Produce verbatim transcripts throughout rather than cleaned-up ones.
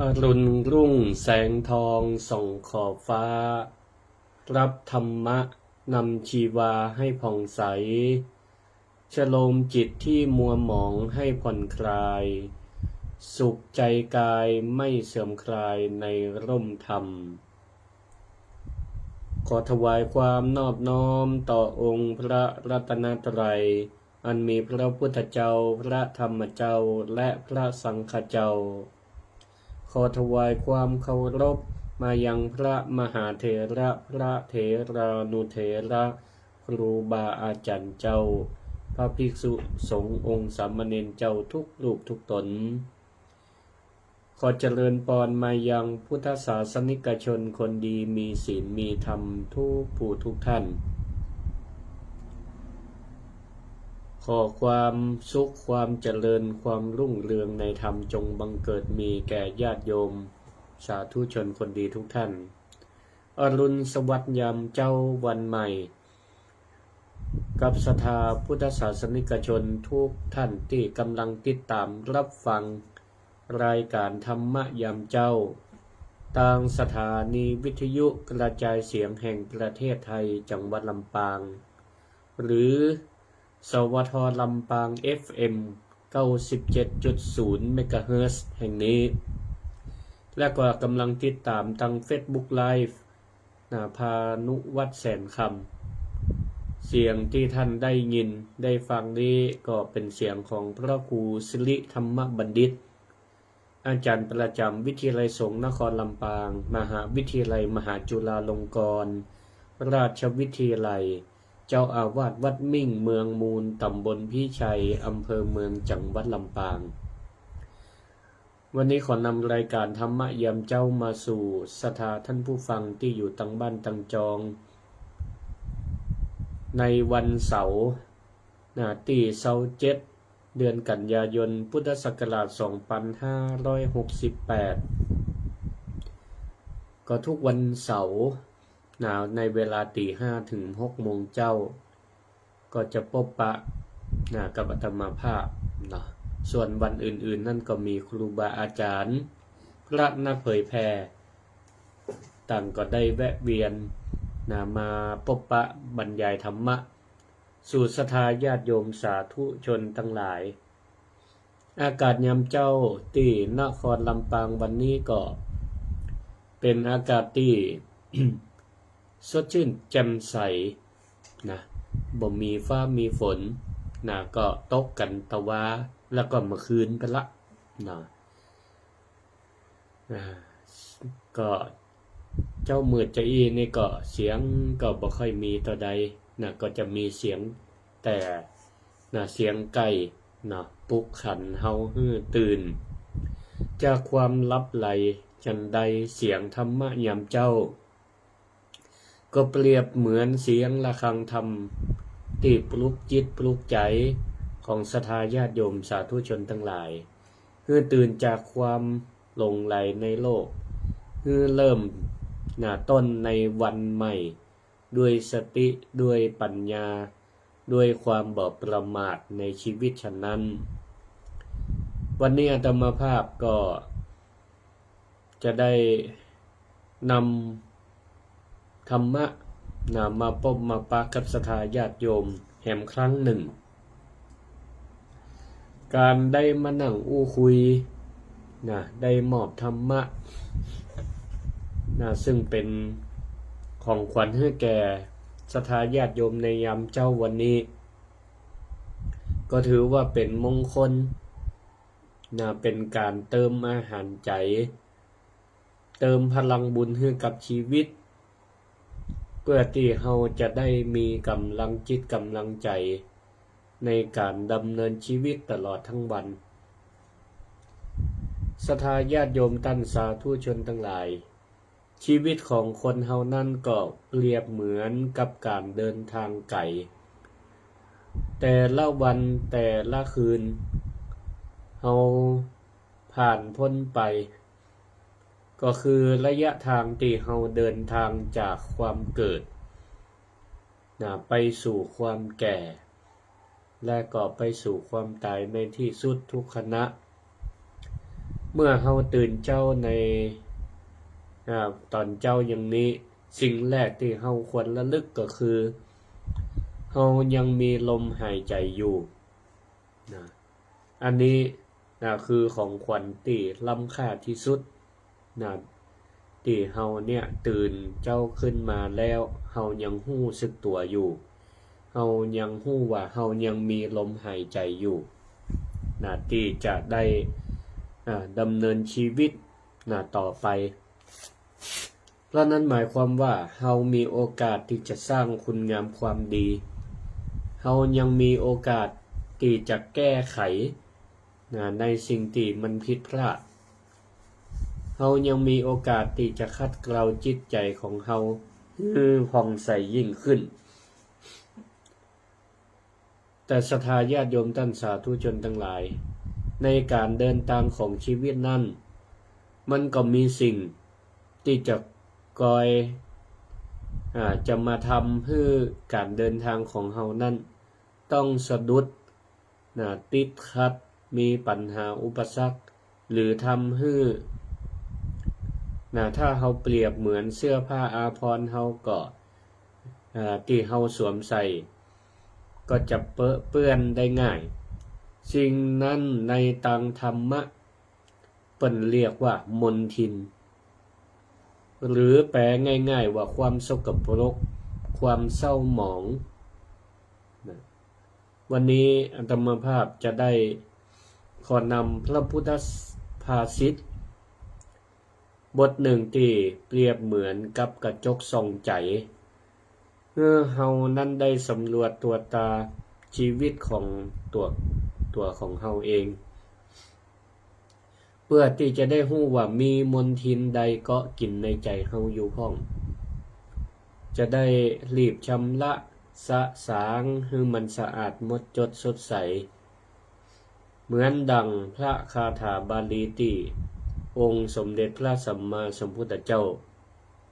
อรุณรุ่งแสงทองส่องขอบฟ้า รับธรรมะนำชีวาให้ผ่องใส ชโลมจิตที่มัวหมองให้ผ่อนคลาย สุขใจกายไม่เสื่อมคลายในร่มธรรม ขอถวายความนอบน้อมต่อองค์พระรัตนตรัย อันมีพระพุทธเจ้า พระธรรมเจ้า และพระสังฆเจ้า ขอถวายความเคารพมายังพระมหาเถระ พระเถรานุเถระ ครูบาอาจารย์เจ้า พระภิกษุสงฆ์องค์สามเณรเจ้าทุกรูปทุกตน ขอเจริญปอนมายังพุทธศาสนิกชนคนดีมีศีลมีธรรมทุกผู้ทุกท่าน ขอความสุขความเจริญความรุ่งเรืองในธรรมจงบังเกิดมีแก่ญาติโยมสาธุชนคนดีทุกท่าน อรุณสวัสดิ์ยามเจ๊าวันใหม่ กับศรัทธาพุทธศาสนิกชนทุกท่านตี้กำลังติดตามรับฟังรายการธรรมะยามเจ๊า ตางสถานีวิทยุกระจายเสียงแห่งประเทศไทยจังหวัดลำปาง หรือ สวท.ลำปาง เอฟเอ็ม เก้าสิบเจ็ดจุดศูนย์เมกะเฮิรตซ์แห่งนี้ และก็กำลังติดตามตางเฟซบุ๊กไลฟ์ นะ พานุวัฒน์แสนคำ เสียงที่ท่านได้ยินได้ฟังนี้ก็เป็นเสียงของพระครูสิริธรรมบัณฑิต อาจารย์ประจำวิทยาลัยสงฆ์นครลำปาง มหาวิทยาลัยมหาจุฬาลงกรณราชวิทยาลัย เจ้าอาวาสวัดมิ่งเมืองมูล ตำบลพิชัย อำเภอเมือง จังหวัดลำปาง วันนี้ขอนำรายการธรรมะยามเจ๊ามาสู่ศรัทธาท่านผู้ฟังที่อยู่ตางบ้านตางจอง ในวันเสาร์ นะ ตี้ซาวเจ็ด เดือนกันยายน พุทธศักราชสองพันห้าร้อยหกสิบแปด ก็ทุกวันเสาร์ นะ ในเวลาตีห้าถึงหกโมงเจ๊า ก็จะปบปะ นะ กับอาตมาภาพเนาะ ส่วนวันอื่นๆ นั่นก็มีครูบาอาจารย์ พระนักเผยแผ่ ต่างก็ได้แวะเวียน นะ มาปบปะบรรยายธรรมะ สู่ศรัทธาญาติโยมสาธุชนตังหลาย อากาศยามเจ๊าตี้นครลำปางวันนี้ก็เป็นอากาศตี้ สดชื่นแจ่มใส นะ บ่มีฟ้ามีฝน นะ ก็ตกกั๋นตะวา แล้วก็เมื่อคืนไปละ นะ อ่า ก็เจ๊ามืดเจ๊าอี้นี่ก็เสียงก็บ่ค่อยมีเต้าใด นะ ก็จะมีเสียงแต่ นะ เสียงไก่ นะ ปลุกขวัญเฮาหื้อตื่น จากความหลับไหล ฉันใดเสียงธรรมะยามเจ๊า ก็เปรียบเหมือนเสียงระฆังธรรม ตี้ปลุกจิตปลุกใจ๋ของศรัทธาญาติโยมสาธุชนตังหลาย หื้อตื่นจากความหลงใหลในโลก หื้อเริ่ม นะ ต้นในวันใหม่ ด้วยสติ ด้วยปัญญา ด้วยความบ่ประมาทในชีวิตฉันนั้น วันนี้อาตมาภาพก็จะได้นำธรรมะ นะ มาปบมาปะกับศรัทธาญาติโยมแหมครั้งนึ่ง ก๋านได้มานั่งอู้คุย นะ ได้มอบธรรมะ นะ ซึ่งเป๋นของขวัญหื้อแก่ศรัทธาญาติโยมในยามเจ๊าวันนี้ ก็ถือว่าเป๋นมงคล นะ เป๋นก๋านเติมอาหารใจ๋ เติมพลังบุญหื้อกับชีวิต เปื้อตี้เฮาจะได้มีก๋ำลังจิตก๋ำลังใจ๋ ในก๋านดำเนินชีวิตตลอดตึงวัน ศรัทธาญาติโยมต้านสาธุชนตังหลาย ชีวิตของคนเฮานั้นก็เปรียบเหมือนกับก๋านเดินตางไก๋ แต่ละวันแต่ละคืน เฮาผ่านป๊นไป ก็คือระยะตางตี้เฮาเดินตางจากความเกิด นะ ไปสู่ความแก่ และก็ไปสู่ความต๋ายในตี้สุดทุกขณะ มื่อเฮาตื่นเจ๊าใน อ่า ต๋อนเจ๊าอย่างนี้ สิ่งแรกตี้เฮาควรระลึกก็คือ เฮายังมีลมหายใจ๋อยู่ นะ อันนี้ นะ คือของขวัญตี้ล้ำค่าตี้สุด นะ ตี้เฮาเนี่ยตื่นเจ๊าขึ้นมาแล้ว เฮายังฮู้สึกตั๋วอยู่ เฮายังฮู้ว่าเฮายังมีลมหายใจ๋อยู่ นะ ตี้จะได้ อ่า ดำเนินชีวิต นะ ต่อไป เพราะนั้นหมายความว่าเฮามีโอกาสตี้จะสร้างคุณงามความดี เฮายังมีโอกาสตี้จะแก้ไข นะ ในสิ่งตี้มันผิดพลาด เฮายังมีโอกาสตี้จะขัดเกลาจิตใจ๋ของเฮาหื้อผ่องใสยิ่งขึ้น แต่ศรัทธาญาติโยมต้านสาธุชนตังหลาย ในก๋านเดินตางของชีวิตนั้น มันก็มีสิ่งตี้จะกอย อ่า จะมาทำหื้อก๋านเดินตางของเฮานั้น ต้องสะดุด นะ ติดขัด มีปัญหาอุปสรรค หรือทำหื้อ นะ ถ้าเฮาเปรียบเหมือนเสื้อผ้าอาภรณ์เฮาก็ อ่า ตี้เฮาสวมใส่ ก็จะเปอะเปื้อนได้ง่าย สิ่งนั้นในตางธรรมะ เปิ้นเรียกว่ามลทิน หรือแปลง่ายๆ ว่าความสกปรก ความเศร้าหมอง นะ วันนี้อาตมาภาพจะได้ขอนำพระพุทธภาษิตบทหนึ่งตี้เปรียบเหมือนกับกระจกส่องใจ๋ หื้อเฮานั้นได้สำรวจตรวจตราชีวิตของตั๋ว ตั๋วของเฮาเอง เปื้อตี้จะได้ฮู้ว่ามีมลทินใดเกาะกิ๋นในใจ๋เฮาอยู่พ่อง จะได้รีบชำระสะสางหื้อมันสะอาดหมดจดสดใส เหมือนดั่งพระคาถาบาลีตี้องค์สมเด็จพระสัมมาสัมพุทธเจ้า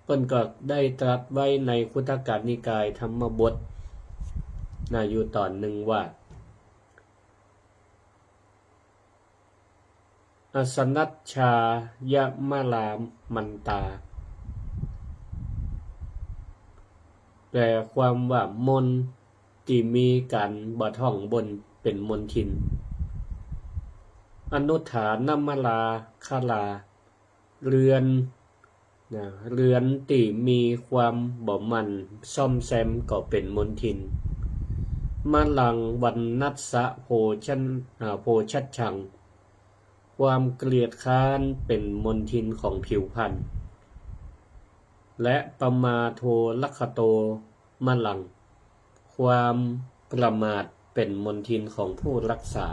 เปิ้นก็ได้ตรัสไว้ในคุตตกนิกายธรรมบท นะ อยู่ต๋อนหนึ่งว่า อสนัชชายมลามันตา แปลความว่ามลตี้มีก๋านบ่ถ่องบ่นเป๋นมลทิน อนุฏฐานมลาคลา เรือน นะ เรือนตี้มีความบ่หมั่นซ่อมแซมก็เป๋นมลทิน มลังวัณณัสสะโภชัน อ่า โภชัชชัง ความเกลียดคร้านเป๋นมลทินของผิวพรรณ และปมาโทรักขโตมลัง ความประมาทเป๋นมลทินของผู้รักษา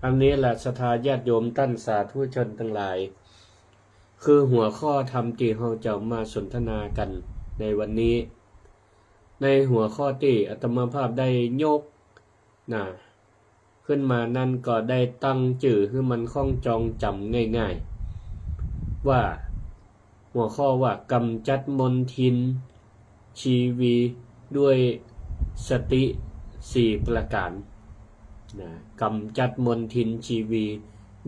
อันนี้แหละศรัทธาญาติโยมต้านสาธุชนตังหลาย คือหัวข้อธรรมตี้เฮาจะมาสนทนากั๋นในวันนี้ ในหัวข้อตี้อาตมาภาพได้ยก นะ ขึ้นมานั้นก็ได้ตั้งจื้อหื้อมันคล้องจองจ๋ำง่ายๆ ว่า หัวข้อว่ากำจัดมลทินชีวีด้วยสติสี่ประก๋าน นะ กำจัดมลทินชีวี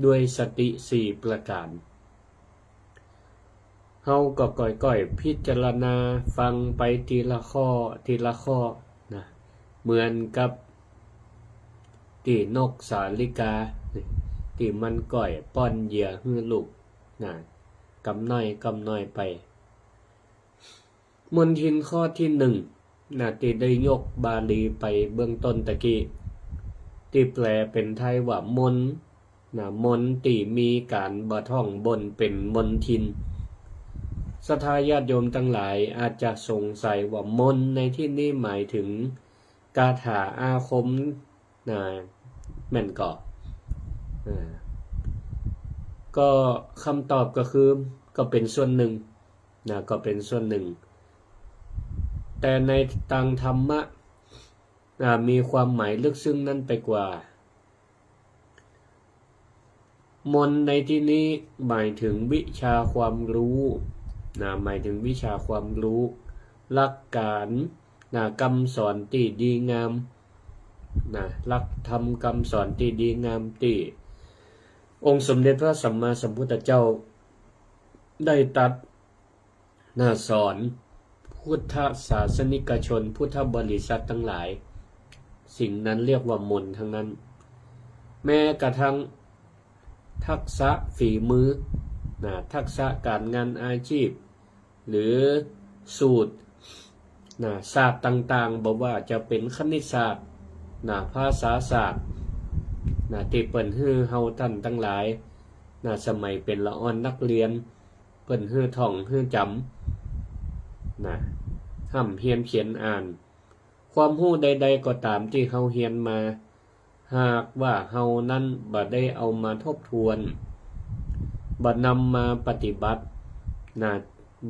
ด้วยสติสี่ประก๋าน เฮาก็ก้อยๆ พิจารณาฟังไปทีละข้อ ทีละข้อ นะ เหมือนกับตี้นกสาลิกา ตี้มันก้อยป้อนเหยื่อหื้อลูก นะ กำน้อยกำน้อยไป มลทินข้อตี้หนึ่ง นะ ตี้ได้ยกบาลีไปเบื้องต้นตะกี้ ตี้แปลเป๋นไทยว่ามล นะ มลตี้มีก๋านบ่ถ่องบ่นเป๋นมลทิน ศรัทธาญาติโยมตังหลายอาจจะสงสัยว่ามลในตี้นี้หมายเถิงคาถาอาคม นะ แม่นก่อ อ่า ก็กำตอบก็คือ ก็เป๋นส่วนนึ่ง นะ ก็เป๋นส่วนนึ่ง แต่ในตางธรรมะ อ่า มีความหมายลึกซึ้งนั้นไปกว่า มนต์ในตี้นี้หมายเถิงวิชาความฮู้ นะ หมายเถิงวิชาความฮู้ หลักก๋าน นะ กำสอนตี้ดีงาม นะ หลักธรรมกำสอนตี้ดีงามตี้ องค์สมเด็จพระสัมมาสัมพุทธเจ้าได้ตรัส นะ สอนพุทธศาสนิกชน พุทธบริษัทตังหลาย สิ่งนั้นเรียกว่ามนต์ทั้งนั้น แม้กระทั่งทักษะฝีมือ นะ ทักษะก๋านงานอาชีพ หรือสูตร นะ ศาสตร์ต่างๆ บ่ว่าจะเป๋นคณิตศาสตร์ นะ ภาษาศาสตร์ นะ ตี้เปิ้นหื้อเฮาต้านตังหลาย นะ สมัยเป๋นละอ่อนนักเรียน เปิ้นหื้อท่องหื้อจ๋ำ นะ ฮ่ำเฮียนเขียนอ่าน ความฮู้ใดๆ ก็ต๋ามตี้เฮาเฮียนมา หากว่าเฮานั้นบ่ได้เอามาทบทวน บ่นำมาปฏิบัติ นะ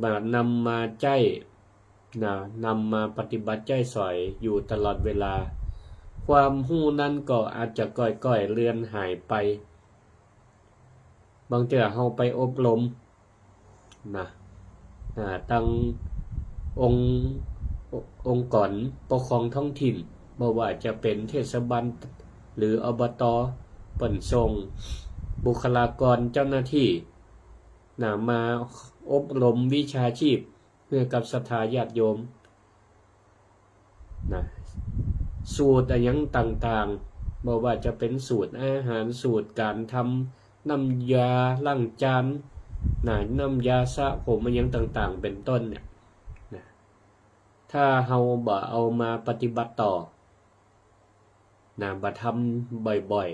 บ่นำมาใจ๊ นะ นำมาปฏิบัติใจ๊สอยอยู่ตลอดเวลา ความฮู้นั้นก็อาจจะก้อยๆ เลือนหายไป บางเตื้อเฮาไปอบรม นะ อ่า ตังองค์ องค์กรปกครองท้องถิ่น บ่ว่าจะเป๋นเทศบาลหรือ อบต. เปิ้นส่งบุคลากรเจ้าหน้าตี้ นะ มาอบรมวิชาชีพหื้อกับศรัทธาญาติโยม นะ สูตรอะหยังต่างๆ บ่ว่าจะเป๋นสูตรอาหาร สูตรก๋านทำน้ำยาล้างจาน นะ น้ำยาสระผมอะหยังต่างๆ เป๋นต้นเนี่ย นะ ถ้าเฮาบ่เอามาปฏิบัติต่อ นะ บ่ทำบ่อย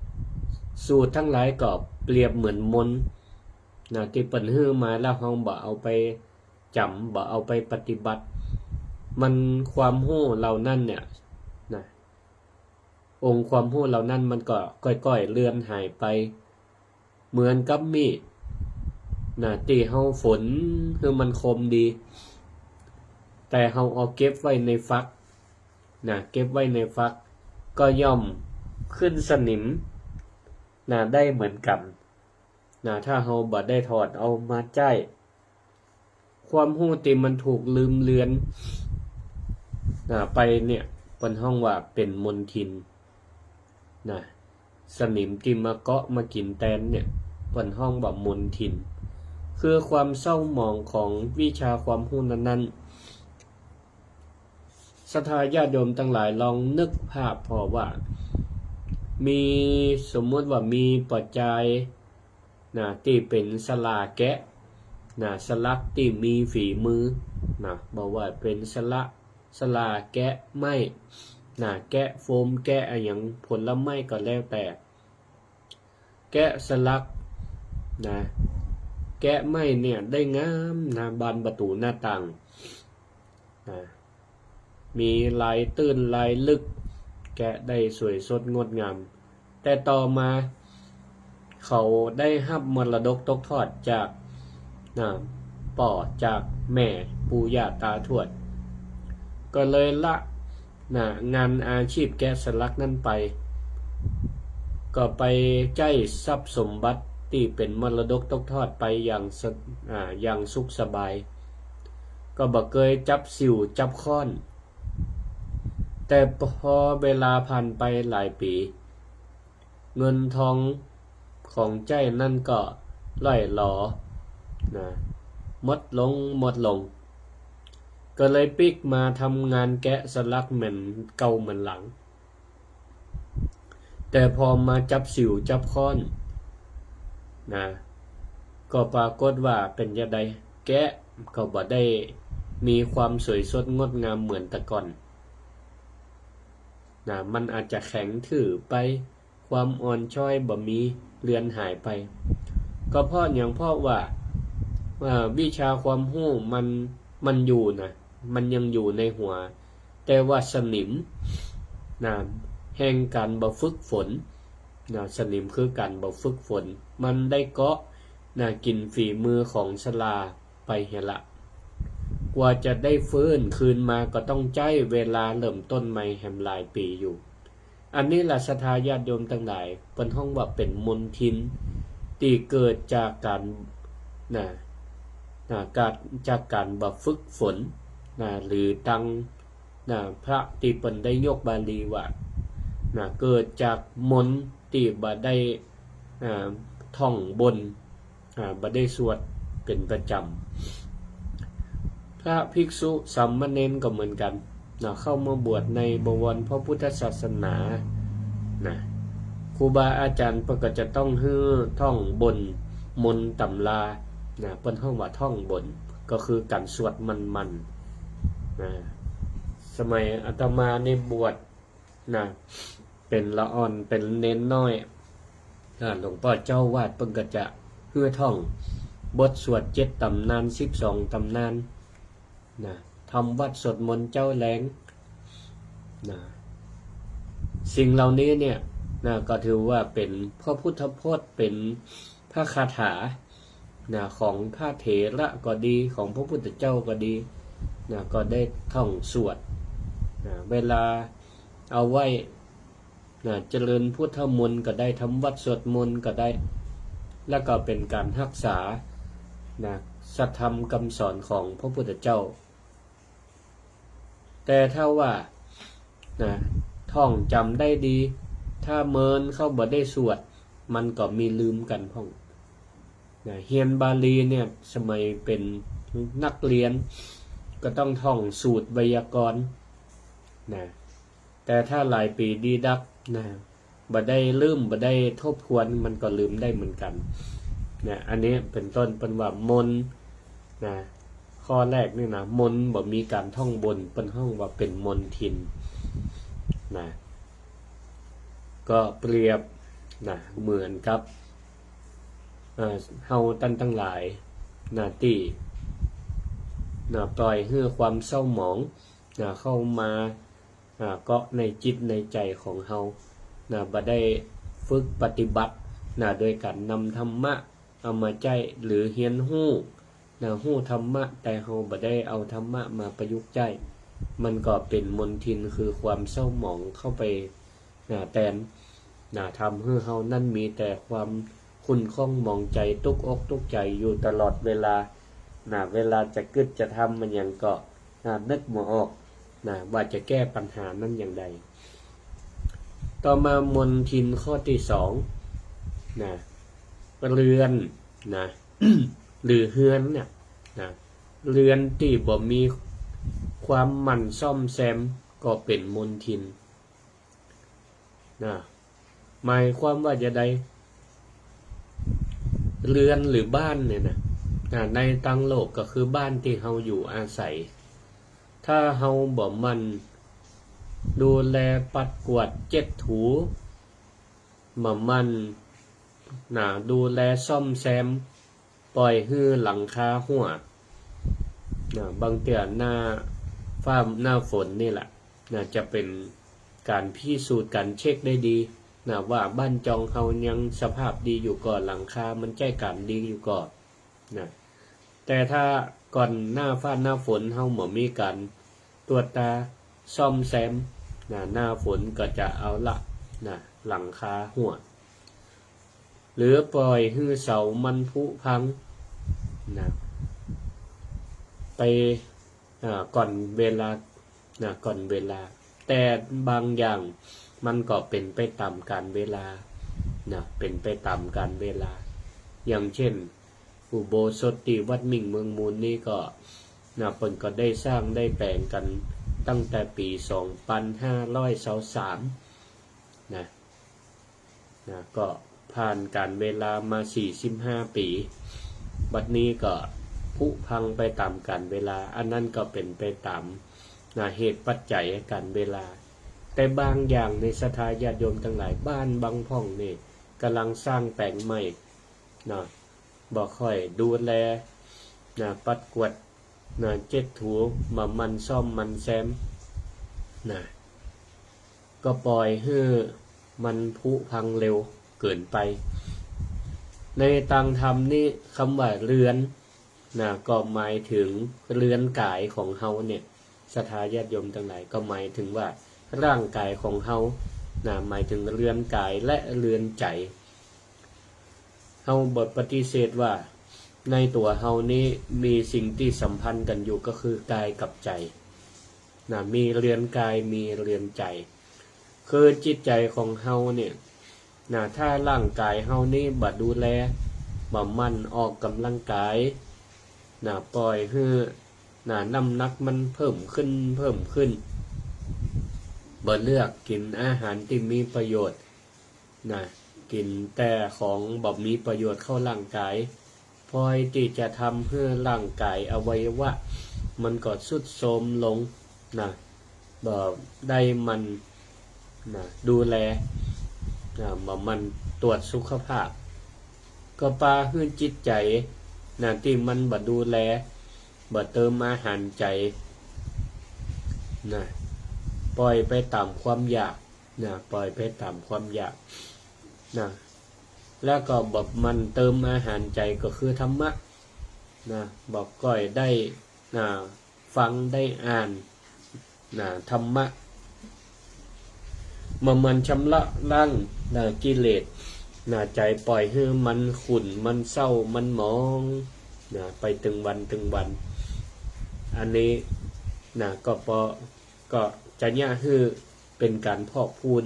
ๆ สูตรตังหลายก็เปรียบเหมือนมนต์ นะ ตี้เปิ้นหื้อมาแล้วเฮาบ่เอาไปจ๋ำ บ่เอาไปปฏิบัติ มัน ความฮู้เหล่านั้นเนี่ย นะ องค์ความฮู้เหล่านั้นมันก็ก้อยๆ เลือนหายไป เหมือนกับมีด นะ ตี้เฮาฝนหื้อมันคมดี แต่เฮาเอาเก็บไว้ในฝัก นะ เก็บไว้ในฝัก ก็ย่อมขึ้นสนิม นะ ได้เหมือนกั๋น นะ ถ้าเฮาบ่ได้ถอดเอามาใจ๊ ความฮู้ตี้มันถูกลืมเลือน นะ ไปเนี่ย เปิ้นฮ้องว่าเป๋นมลทิน นะ สนิมตี้มาเกาะมากิ๋นแตนเนี่ย เปิ้นฮ้องว่ามลทิน คือความเศร้าหมองของวิชาความฮู้นั้นๆ ศรัทธาญาติโยมตังหลายลองนึกภาพผ่อว่า มี สมมุติว่ามีป้อจาย นะ ตี้เป๋นสลาแกะ นะ สลักตี้มีฝีมือ นะ บ่ว่าเป๋นสละ สลาแกะไม้ นะ แกะโฟม แกะอะหยัง ผลไม้ก็แล้วแต่ แกะสลัก นะ แกะไม้เนี่ยได้งาม นะ บานประตู๋หน้าต่าง นะ มีลายตื้นลายลึก แกะได้สวยสดงดงาม แต่ต่อมา เขาได้ฮับมรดกตกทอดจาก นะ ป้อจากแม่ ปู่ย่าตาทวด ก็เลยละ นะ งานอาชีพแกะสลักนั้นไป ก็ไปใจ๊ทรัพย์สมบัติตี้เป๋นมรดกตกทอดไปอย่างสะ อ่า อย่างสุขสบาย ก็บ่เกยจับสิวจับค้อน แต่พอเวลาผ่านไปหลายปี๋ เงินทองของใจ๊นั้นก็ล่อยหลอ นะ หมดลง หมดลง ก็เลยปิ๊กมาทำงานแกะสลักเหมือนเก่าเหมือนหลัง แต่พอมาจับสิวจับค้อน นะ ก็ปรากฏว่าเป๋นจาใด แกะก็บ่ได้มีความสวยสดงดงามเหมือนแต่ก่อน นะ มันอาจจะแข็งทื่อไป ความอ่อนช้อยบ่มี เลือนหายไป ก็เพราะหยัง เพราะว่า อ่า วิชาความฮู้มัน มันอยู่นะ มันยังอยู่ในหัว แต่ว่าสนิม นะ แห่งก๋านบ่ฝึกฝน นะ สนิมคือก๋านบ่ฝึกฝน มันได้เกาะ นะ กิ๋นฝีมือของสลาไปเหียละ กว่าจะได้ฟื้นคืนมาก็ต้องใจ๊เวลาเริ่มต้นใหม่แหมหลายปี๋อยู่ อันนี้แหละศรัทธาญาติโยมตังหลาย เปิ้นฮ้องว่าเป๋นมลทิน ตี้เกิดจากก๋าน นะ นะ เกิดจากก๋านบ่ฝึกฝน นะ หรือตัง นะ พระตี้เปิ้นได้ยกบาลีว่า นะ เกิดจากมนต์ตี้บ่ได้ อ่า ท่องบน อ่า บ่ได้สวดเป๋นประจ๋ำ พระภิกษุสามเณรก็เหมือนกั๋น นะ เข้ามาบวชในบวรพระพุทธศาสนา นะ ครูบาอาจ๋ารย์เปิ้นก็จะต้องหื้อท่องบนมนต์ต๋ำรา นะ เปิ้นฮ้องว่าท่องบน ก็คือก๋านสวดมันๆ นะ สมัยอาตมานี่บวช นะ เป๋นละอ่อน เป๋นเณรน้อย อ่า หลวงป้อเจ้าอาวาสเปิ้นก็จะหื้อท่องบทสวดเจ็ดต๋ำนาน สิบสองต๋ำนาน นะ ทำวัตรสวดมนต์เจ๊าแลง นะ สิ่งเหล่านี้เนี่ย นะ ก็ถือว่าเป๋นพระพุทธพจน์ เป๋นพระคาถา นะ ของพระเถระก็ดี ของพระพุทธเจ้าก็ดี นะ ก็ได้ท่องสวด นะ เวลาเอาไว้ นะ เจริญพุทธมนต์ก็ได้ ทำวัตรสวดมนต์ก็ได้ แล้วก็เป๋นก๋านฮักษา นะ สัตธรรมกำสอนของพระพุทธเจ้า แต่ถ้าว่า นะ ท่องจ๋ำได้ดี ถ้าเมินเข้าบ่ได้สวด มันก็มีลืมกั๋นพ่อง นะ เฮียนบาลีเนี่ย สมัยเป๋นนักเรียน ก็ต้องท่องสูตรไวยากรณ์ นะ แต่ถ้าหลายปี๋ดีดัก นะ บ่ได้ลืม บ่ได้ทบทวน มันก็ลืมได้เหมือนกั๋น นะ อันนี้เป๋นต้น เปิ้นว่ามนต์ นะ ข้อแรกนี่นะ มนต์บ่มีก๋านท่องบน เปิ้นฮ้องว่าเป๋นมนทิน นะ ก็เปรียบ นะ เหมือนกับ เอ่อ เฮาต้านตังหลาย นะ ตี้ นะ ปล่อยหื้อความเศร้าหมอง นะ เข้ามา อ่า เกาะในจิตในใจ๋ของเฮา นะ บ่ได้ฝึกปฏิบัติ นะ โดยก๋านนำธรรมะเอามาใจ๊ หรือเฮียนฮู้ นะ ฮู้ธรรมะ แต่เฮาบ่ได้เอาธรรมะมาประยุกต์ใจ๊ มันก็เป๋นมนทิน คือความเศร้าหมองเข้าไป นะ แตน นะ ทำหื้อเฮานั้นมีแต่ความขุ่นข้องหมองใจ๋ ตุ๊กอกตุ๊กใจ๋อยู่ตลอดเวลา นะ เวลาจะกึ๊ดจะทำอะหยังก็ นะ นึกบ่ออก นะ ว่าจะแก้ปัญหานั้นอย่างใด ต่อมามนทินข้อตี้สอง นะ เรือน นะ หรือเฮือนเนี่ย นะ เรือนตี้บ่มีความหมั่นซ่อมแซมก็เป๋นมนทิน นะ หมายความว่าจะใด เรือนหรือบ้านเนี่ยนะ นะ ในตังโลกก็คือบ้านตี้เฮาอยู่อาศัย ถ้าเฮาบ่หมั่นดูแลปัดกวาดเจ็ดถู บ่หมั่น นะ ดูแลซ่อมแซม ปล่อยหื้อหลังคาฮั่ว นะ บางเตื้อหน้าฟ้าหน้าฝนนี่แหละ นะ จะเป๋นก๋านพิสูจน์ ก๋านเช็คได้ดี นะ ว่าบ้านจองเฮายังสภาพดีอยู่ก่อ หลังคามันใจ๊ก๋านดีอยู่ก่อ นะ แต่ถ้าก่อนหน้าฟ้าหน้าฝนเฮาบ่มีก๋านตรวจตาซ่อมแซม นะ หน้าฝนก็จะเอาละ นะ หลังคาฮั่ว หรือปล่อยหื้อเสามันผุพัง นะ ไป อ่า ก่อนเวลา นะ ก่อนเวลา แต่บางอย่างมันก็เป๋นไปต๋ามกาลเวลา นะ เป๋นไปต๋ามกาลเวลา อย่างเช่น อุโบสถตี้วัดมิ่งเมืองมูลนี่ก็ นะ เปิ้นก็ได้สร้างได้แป๋งกั๋นตั้งแต่ปี๋สองปันห้าร้อยซาวสาม นะ นะ ก็ผ่านกาลเวลามาสี่สิบห้าปี๋ บัดนี้ก็ผุพังไปต๋ามกาลเวลา อันนั้นก็เป๋นไปต๋าม นะ เหตุปัจจัยกาลเวลา แต่บางอย่างนี่ศรัทธาญาติโยมตังหลาย บ้านบางพ่องนี่ก่ำลังสร้างแป๋งใหม่ นะ บ่ค่อยดูแล นะ ปัดกวาด นะ เจ็ดถู บ่หมั่นซ่อมหมั่นแซม นะ ก็ปล่อยหื้อมันผุพังเร็วเกินไป ในตางธรรมนี่กำว่าเรือน นะ ก็หมายเถิงเรือนก๋ายของเฮาเนี่ย ศรัทธาญาติโยมตังหลาย ก็หมายเถิงว่าร่างก๋ายของเฮา นะ หมายเถิงเรือนก๋ายและเรือนใจ๋ เฮาบ่ปฏิเสธว่าในตั๋วเฮานี้มีสิ่งตี้สัมพันธ์กั๋นอยู่ ก็คือกายกับใจ๋ นะ มีเรือนกาย มีเรือนใจ๋ คือจิตใจ๋ของเฮาเนี่ย นะ ถ้าร่างก๋ายเฮานี้บ่ดูแล บ่หมั่นออกก๋ำลังกาย นะ ป่อยหื้อ นะ น้ำหนักมันเพิ่มขึ้น เพิ่มขึ้น บ่เลือกกิ๋นอาหารตี้มีประโยชน์ นะ กิ๋นแต่ของบ่มีประโยชน์เข้าร่างกาย ป่อยตี้จะทำหื้อร่างกายอวัยวะมันก็ทรุดโทรมลง นะ บ่ได้หมั่น นะ ดูแล นะ บ่หมั่นตรวจสุขภาพ ก็ปาหื้อจิตใจ๋ นะ ตี้มันบ่ดูแล บ่เติมอาหารใจ๋ นะ ป่อยไปต๋ามความอยาก นะ ป่อยไปต๋ามความอยาก นะ แล้วก็บ่หมั่นเติมอาหารใจ๋ก็คือธรรมะ นะ บ่ก้อยได้ นะ ฟังได้อ่าน นะ ธรรมะ บ่หมั่นชำระล้าง นะ กิเลส นะ ใจ๋ ป่อยหื้อมันขุ่น มันเศร้า มันหมอง นะ ไปตึงวันตึงวัน อันนี้ นะ ก็ปอ ก็จะเยียะหื้อเป๋นก๋านพอกพูน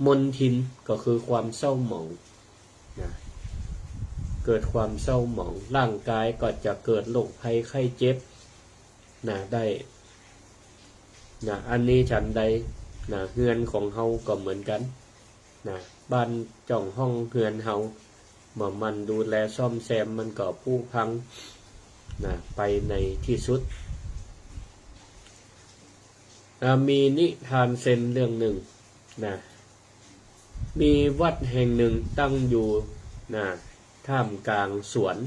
มลทิน ก็คือความเศร้าหมอง นะ เกิดความเศร้าหมอง ร่างกายก็จะเกิดโรคภัยไข้เจ็บ นะ ได้ นะ อันนี้ฉันใด นะ เฮือนของเฮาก็เหมือนกั๋น นะ บ้านจ้องห้องเฮือนเฮา บ่หมั่นดูแลซ่อมแซม มันก็ผุพัง นะ ไปในตี้สุด อ่า มีนิทานเซนเรื่องนึ่ง นะ มีวัดแห่งนึ่งตั้งอยู่ นะ ท่ามก๋างสวน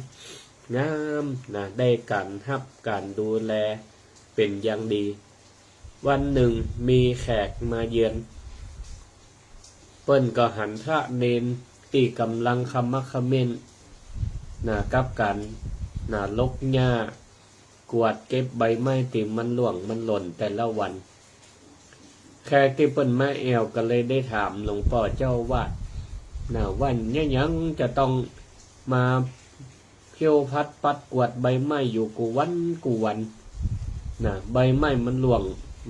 งาม นะ ได้ก๋านฮับก๋านดูแลเป๋นอย่างดี วันนึ่งมีแขกมาเยือน เปิ้นก็หันพระเณรตี้ก่ำลังขมักเขม้น นะ กับก๋าน นะ ลกหญ้า กวาดเก็บใบไม้ตี้มันร่วงมันหล่นแต่ละวัน แขกตี้เปิ้นมาแอ่วก็เลยได้ถามหลวงป้อเจ้าอาวาส นะ ว่าเยียะหยังจะต้องมาเพี้ยวพัดปัดกวาดใบไม้อยู่กู้วันกู้วัน นะ ใบไม้มันร่วง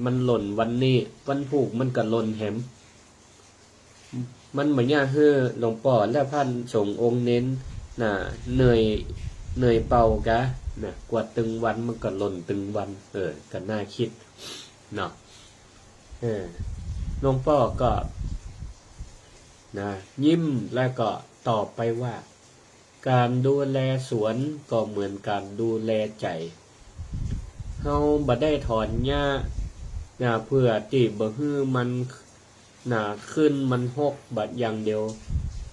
มันหล่นวันนี้ วันพูกมันก็หล่นแหม มันบ่เยียะหื้อหลวงป้อและพระสงฆ์องค์เณร นะ เหนื่อย เหนื่อยเปล่ากา นะ กวาดตึงวันมันก็หล่นตึงวัน เออ ก็น่าคิด เนาะ เออ หลวงป้อก็ นะ ยิ้มแล้วก็ตอบไปว่า ก๋านดูแลสวนก็เหมือนก๋านดูแลใจ๋ เฮาบ่ได้ถอนหญ้า นะ เปื้อตี้บ่หื้อมัน นะ ขึ้นมันฮกบาดอย่างเดียว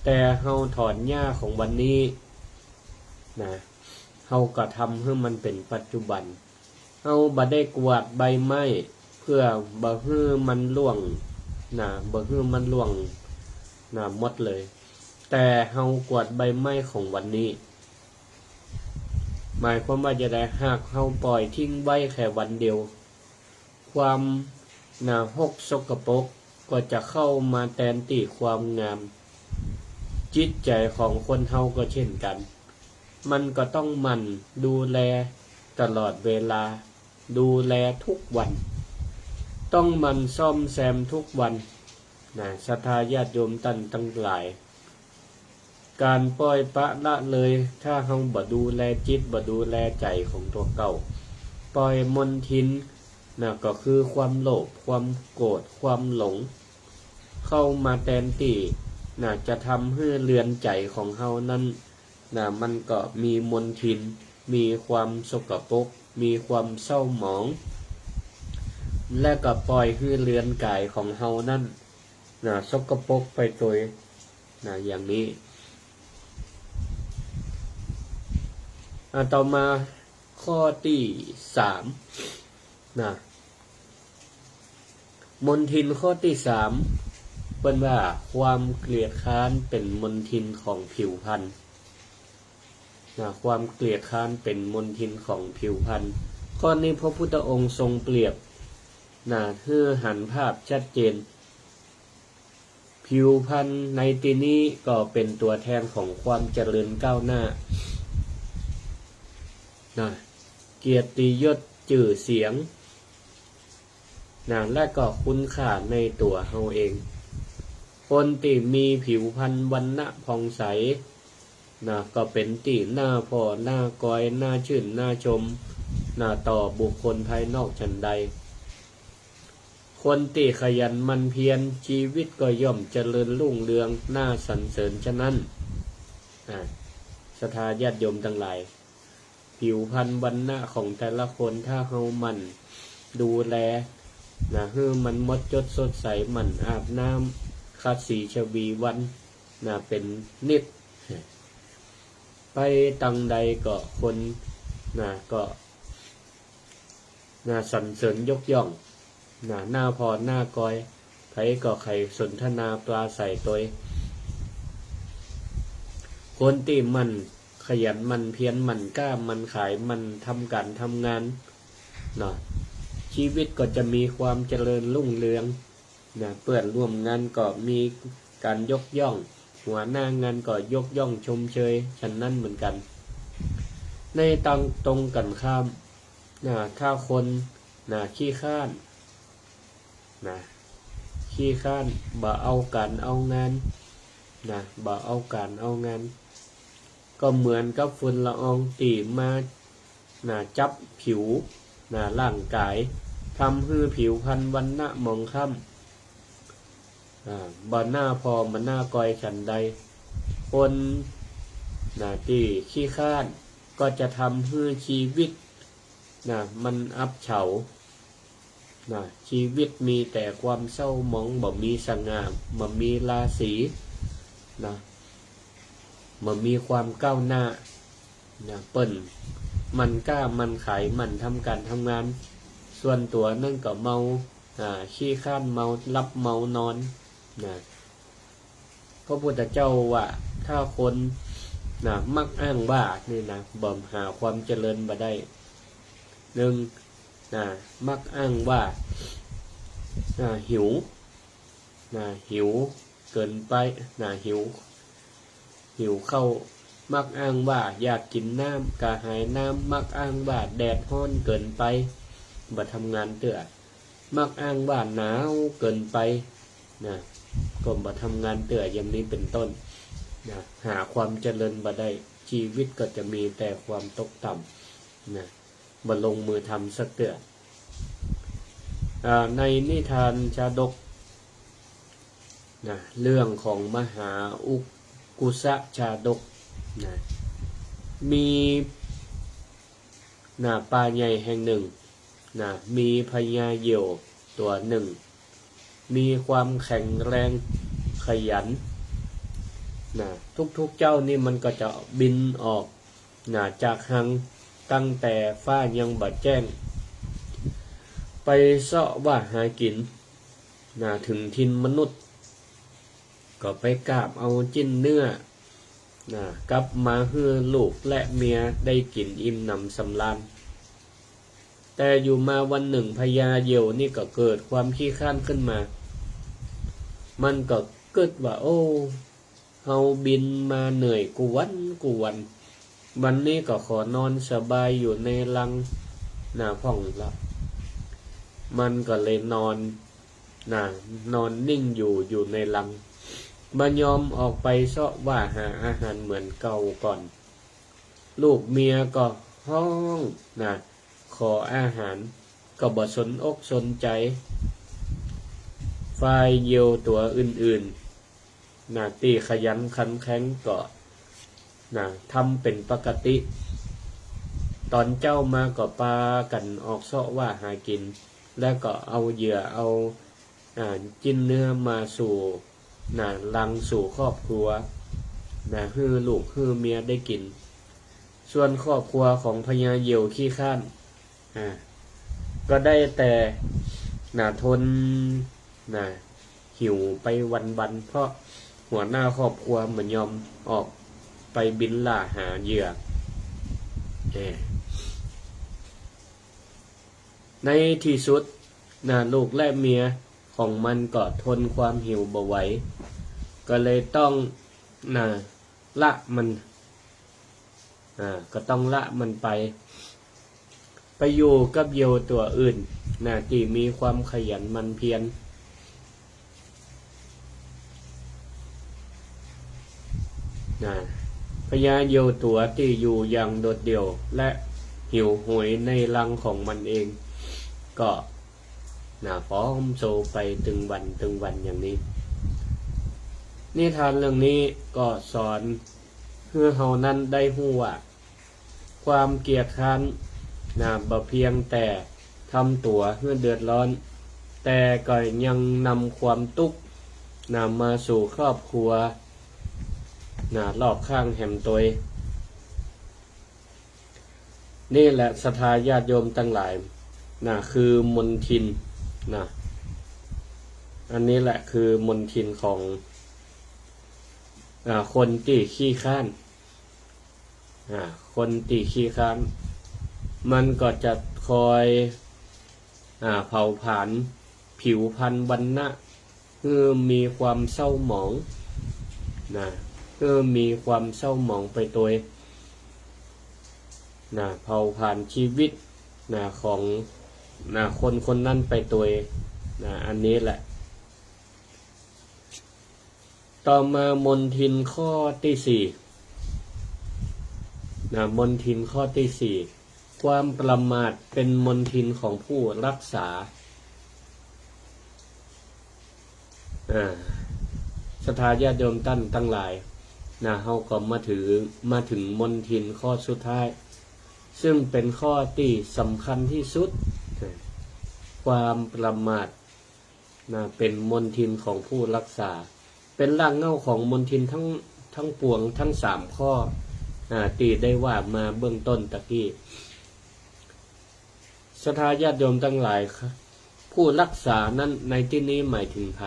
แต่เฮาถอนหญ้าของวันนี้ นะ เฮากระทำหื้อมันเป๋นปัจจุบัน เฮาบ่ได้กวาดใบไม้ เปื้อบ่หื้อมันร่วง นะ บ่หื้อมันร่วง นะ หมดเลย แต่เฮากวาดใบไม้ของวันนี้ หมายความว่าจะใด หากเฮาป่อยทิ้งไว้แค่วันเดียว ความ นะ ฮกสกปรกก็จะเข้ามาแตนตี้ความงาม จิตใจ๋ของคนเฮาก็เช่นกั๋น มันก็ต้องหมั่นดูแลตลอดเวลา ดูแลทุกวัน ต้องหมั่นซ่อมแซมทุกวัน นะ ศรัทธาญาติโยมต้านตังหลาย ก๋านป่อยปละละเลย ถ้าเฮาบ่ดูแลจิต บ่ดูแลใจ๋ของตั๋วเก่า ป่อยมลทิน นะ ก็คือความโลภ ความโกรธ ความหลง เข้ามาแตนตี้ นะ จะทำหื้อเฮือนใจ๋ของเฮานั้น นะ มันก็มีมลทิน มีความสกปรก มีความเศร้าหมอง และก็ป่อยหื้อเฮือนก๋ายของเฮานั้น นะ สกปรกไปตวย นะ อย่างนี้ อ่ะ ต่อมาข้อตี้สาม นะ มลทินข้อตี้สาม เปิ้นว่าความเกลียดคร้านเป๋นมลทินของผิวพรรณ นะ ความเกลียดคร้านเป๋นมลทินของผิวพรรณ ข้อนี้พระพุทธองค์ทรงเปรียบ นะ หื้อหันภาพชัดเจน ผิวพรรณในตี้นี้ก็เป๋นตั๋วแทนของความเจริญก้าวหน้า นะ เกียรติยศจื้อเสียง นะ และก็คุณค่าในตั๋วเฮาเอง คนตี้มีผิวพรรณวรรณะผ่องใส นะ ก็เป๋นตี้น่าผ่อ น่ากอย น่าจื้น น่าชม นะ ต่อบุคคลภายนอกฉันใด คนตี้ขยันหมั่นเพียร ชีวิตก็ย่อมเจริญรุ่งเรือง น่าสรรเสริญฉะนั้น อ่า ศรัทธาญาติโยมตังหลาย ผิวพรรณวรรณะของแต่ละคน ถ้าเฮาหมั่นดูแล นะ หื้อมันมดจดสดใส หมั่นอาบน้ำ ขัดสีชวีวัน นะ เป๋นนิตย์ ไปตังใดก็คน นะ ก็ นะ สรรเสริญยกย่อง นะ น่าผ่อ น่ากอย ใผก็ใค่สนทนาปราศรัยตวย คนตี้หมั่นขยันหมั่นเพียร หมั่นก้าหมั่นขาย หมั่นทำก๋านทำงาน เนาะ ชีวิตก็จะมีความเจริญรุ่งเรือง นะ เปื้อนร่วมงานก็มีก๋านยกย่อง หัวหน้างานก็ยกย่องชมเชย ฉันนั้นเหมือนกั๋น ในตางตรงกั๋นข้าม นะ ถ้าคน นะ ขี้คร้าน นะ ขี้คร้าน บ่เอาก๋านเอางาน นะ บ่เอาก๋านเอางาน ก็เหมือนกับฝุ่นละอองตี้มา นะ จับผิว นะ ร่างก๋าย ทำหื้อผิวพรรณวรรณะหมองคล้ำ อ่า บ่น่าผ่อ บ่น่ากอยฉันใด คน นะ ตี้ขี้คร้าน ก็จะทำหื้อชีวิต นะ มันอับเฉา นะ ชีวิตมีแต่ความเศร้าหมอง บ่มีสง่า บ่มีราศี นะ บ่มีความก้าวหน้า นะ เปิ้นหมั่นก้าหมั่นขาย หมั่นทำก๋านทำงาน ส่วนตั๋วนั้นก็เมา อ่า ขี้คร้าน เมาหลับเมานอน นะ พระพุทธเจ้าว่า ถ้าคน นะ มักอ้างว่านี่นะ บ่หาความเจริญบ่ได้ นึ่ง นะ มักอ้างว่า นะ หิว นะ หิวเกิ๋นไป นะ หิว หิวข้าว มักอ้างว่าอยากกิ๋นน้ำ กระหายน้ำ มักอ้างว่าแดดฮ้อนเกิ๋นไป บ่ทำงานเตื้อ มักอ้างว่าหนาวเกิ๋นไป นะ ก็บ่ทำงานเตื้อ อย่างนี้เป๋นต้น นะ หาความเจริญบ่ได้ ชีวิตก็จะมีแต่ความตกต่ำ นะ บ่ลงมือทำสักเตื้อ อ่า ในนิทานชาดก นะ เรื่องของมหาอุกกุสะชาดก นะ มี นะ ป่าใหญ่แห่งนึ่ง นะ มีพญาเหยี่ยวตั๋วนึ่ง มีความแข็งแรงขยัน นะ ทุกๆ เจ๊านี่มันก็จะบินออก นะ จากฮัง ตั้งแต่ฟ้ายังบ่แจ้ง ไปเซาะว่าหากิ๋น นะ เถิงถิ่นมนุษย์ ก็ไปกาบเอาจิ๊นเนื้อ นะ กลับมาหื้อลูกและเมียได้กิ๋นอิ่มหนำสำราญ แต่อยู่มาวันนึ่งพญาเหยี่ยวนี่ก็เกิดความขี้คร้านขึ้นมา มันก็กึ๊ดว่า โอ้ เฮาบินมาเหนื่อยกู้วันกู้วัน วันนี้ก็ขอนอนสบายอยู่ในรัง นะ พ่องละ มันก็เลยนอน นะ นอนนิ่งอยู่ อยู่ในรัง บ่ยอมออกไปเซาะว่าหาอาหารเหมือนเก่าก่อน ลูกเมียก็ฮ้อง นะ ขออาหาร ก็บ่สนอกสนใจ๋ ฝ่ายเหยี่ยวตั๋วอื่นๆ นะ ตี้ขยันขันแข็งก็ นะ ทำเป๋นปกติ ต๋อนเจ๊ามาก็ปากั๋นออกเซาะว่าหากิ๋น แล้วก็เอาเหยื่อเอา อ่า จิ๊นเนื้อมาสู่ นะ รังสู่ครอบครัว นะ หื้อลูกหื้อเมียได้กิ๋น ส่วนครอบครัวของพญาเหยี่ยวขี้คร้าน อ่า ก็ได้แต่ นะ ทน นะ หิวไปวันๆ เพราะหัวหน้าครอบครัวบ่ยอมออกไปบินล่าหาเหยื่อ เออ ในตี้สุด นะ ลูกและเมียของมันก็ทนความหิวบ่ไหว ก็เลยต้อง นะ ละมัน อ่า ก็ต้องละมันไป ไปอยู่กับเหยี่ยวตั๋วอื่น นะ ตี้มีความขยันหมั่นเพียร นะ พญาเหยี่ยวตั๋วตี้อยู่อย่างโดดเดี่ยว และหิวโหยในรังของมันเอง ก็ นะ ผอมโซไปตึงวันตึงวันอย่างนี้ นิทานเรื่องนี้ก็สอนหื้อเฮานั้นได้ฮู้ว่า ความเกียจคร้าน นะ บ่เพียงแต่ทำตั๋วหื้อเดือดร้อน แต่ก็ยังนำความตุ๊กข์ นะ มาสู่ครอบครัว นะ รอบข้างแหมตวย นี่แหละศรัทธาญาติโยมตังหลาย นะ คือมลทิน นะ อันนี้แหละคือมลทินของ อ่า คนตี้ขี้คร้าน อ่า คนตี้ขี้คร้าน มันก็จะคอย อ่า เผาผลาญผิวพรรณวรรณะ หื้อมีความเศร้าหมอง นะ หื้อมีความเศร้าหมองไปตวย นะ เผาผลาญชีวิต นะ ของ นะ คนคนนั้นไปตวย นะ อันนี้แหละ ต่อมามลทินข้อตี้สี่ นะ มลทินข้อตี้สี่ ความประมาทเป็นมลทินของผู้รักษา อ่า ศรัทธาญาติโยมต้านตังหลาย นะ เฮาก็มาถือ มาถึงมลทินข้อสุดท้าย ซึ่งเป็นข้อตี้สำคัญตี้สุด ความประมาท นะ เป็นมลทินของผู้รักษา เป็นรากเหง้าของมลทินทั้ง ทั้งปวง ทั้งสามข้อ อ่า ตี้ได้ว่ามาเบื้องต้นตะกี้ ศรัทธาญาติโยมตังหลายครับ ผู้รักษานั้นในตี้นี้หมายถึงใผ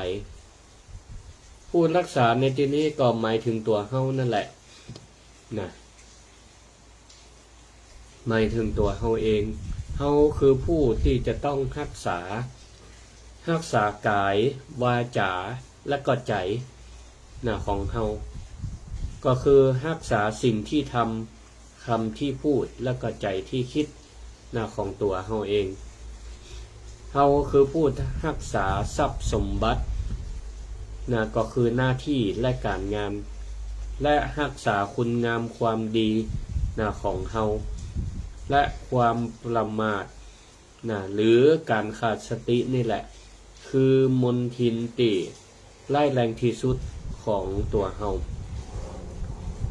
ผู้รักษาในตี้นี้ก็หมายถึงตั๋วเฮานั่นแหละ นะ หมายถึงตั๋วเฮาเอง เฮาคือผู้ตี้จะต้องฮักษา ฮักษากาย วาจา และก็ใจ๋ นะ ของเฮา ก็คือฮักษาสิ่งตี้ทำ กำตี้พูด และก็ใจ๋ตี้กึ๊ด นะ ของตั๋วเฮาเอง เฮาคือผู้ฮักษาทรัพย์สมบัติ นะ ก็คือหน้าตี้และก๋านงาน และฮักษาคุณงามความดี นะ ของเฮา และความประมาท นะ หรือก๋านขาดสตินี่แหละ คือมลทินตี้ร้ายแรงตี้สุดของตั๋วเฮา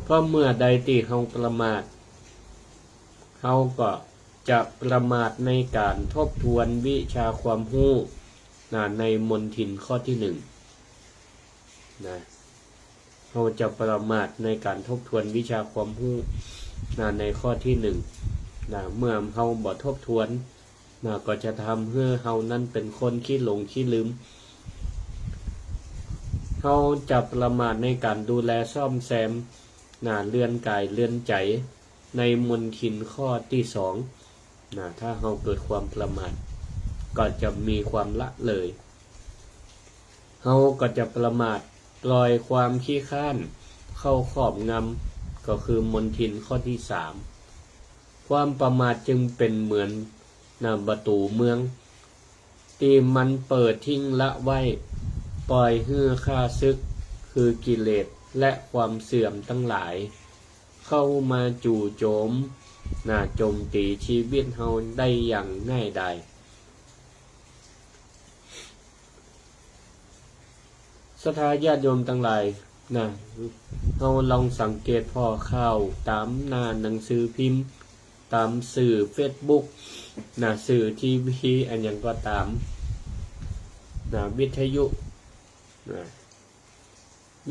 เพราะเมื่อใดตี้เฮาประมาท เฮาก็จะประมาทในก๋านทบทวนวิชาความฮู้ นะ ในมลทินข้อตี้หนึ่ง นะ เฮาจะประมาทในก๋านทบทวนวิชาความฮู้ นะ ในข้อตี้หนึ่ง นะ เมื่อเฮาบ่ทบทวน นะ ก็จะทำหื้อเฮานั้นเป็นคนขี้หลงขี้ลืม เฮาจะประมาทในก๋านดูแลซ่อมแซม นะ เรือนกายเรือนใจ๋ ในมลทินข้อตี้สอง นะ ถ้าเฮาเกิดความประมาท ก็จะมีความละเลย เฮาก็จะประมาท ปล่อยความขี้คร้านเข้าครอบงำ ก็คือมลทินข้อตี้สาม ความประมาทจึงเป๋นเหมือน นะ ประตู๋เมือง ตี้มันเปิดทิ้งละไว้ ปล่อยหื้อข้าศึก คือกิเลส และความเสื่อมตังหลาย เข้ามาจู่โจม นะ โจมตี๋ชีวิตเฮาได้อย่างง่ายดาย ศรัทธาญาติโยมตังหลาย นะ เฮาลองสังเกตผ่อข่าวต๋ามหน้าหนังสือพิมพ์ ต๋ามสื่อเฟซบุ๊ก นะ สื่อทีวี อะหยังก็ต๋าม นะ วิทยุ นะ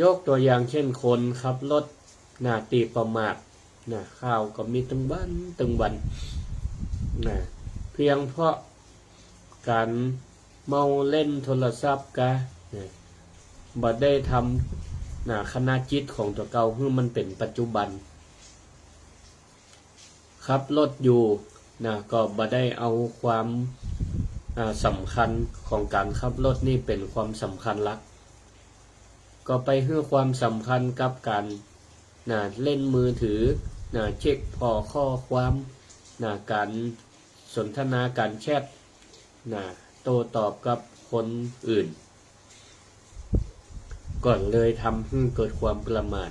ยกตั๋วอย่างเจ้นคนขับรถ นะ ตี้ประมาท นะ ข่าวก็มีตึงวันตึงวัน นะ เพียงเพราะก๋านเมาเล่นโทรศัพท์กา นะ บ่ได้ทำ นะ คณะจิตของตั๋วเก่าหื้อมันเป๋นปัจจุบัน ขับรถอยู่ นะ ก็บ่ได้เอาความ อ่า สำคัญของก๋านขับรถนี่เป๋นความสำคัญหลัก ก็ไปหื้อความสำคัญกับก๋าน นะ เล่นมือถือ นะ เช็คผ่อข้อความ นะ ก๋านสนทนา ก๋านแชท นะ โต้ตอบกับคนอื่น ก็เลยทำหื้อเกิดความประมาท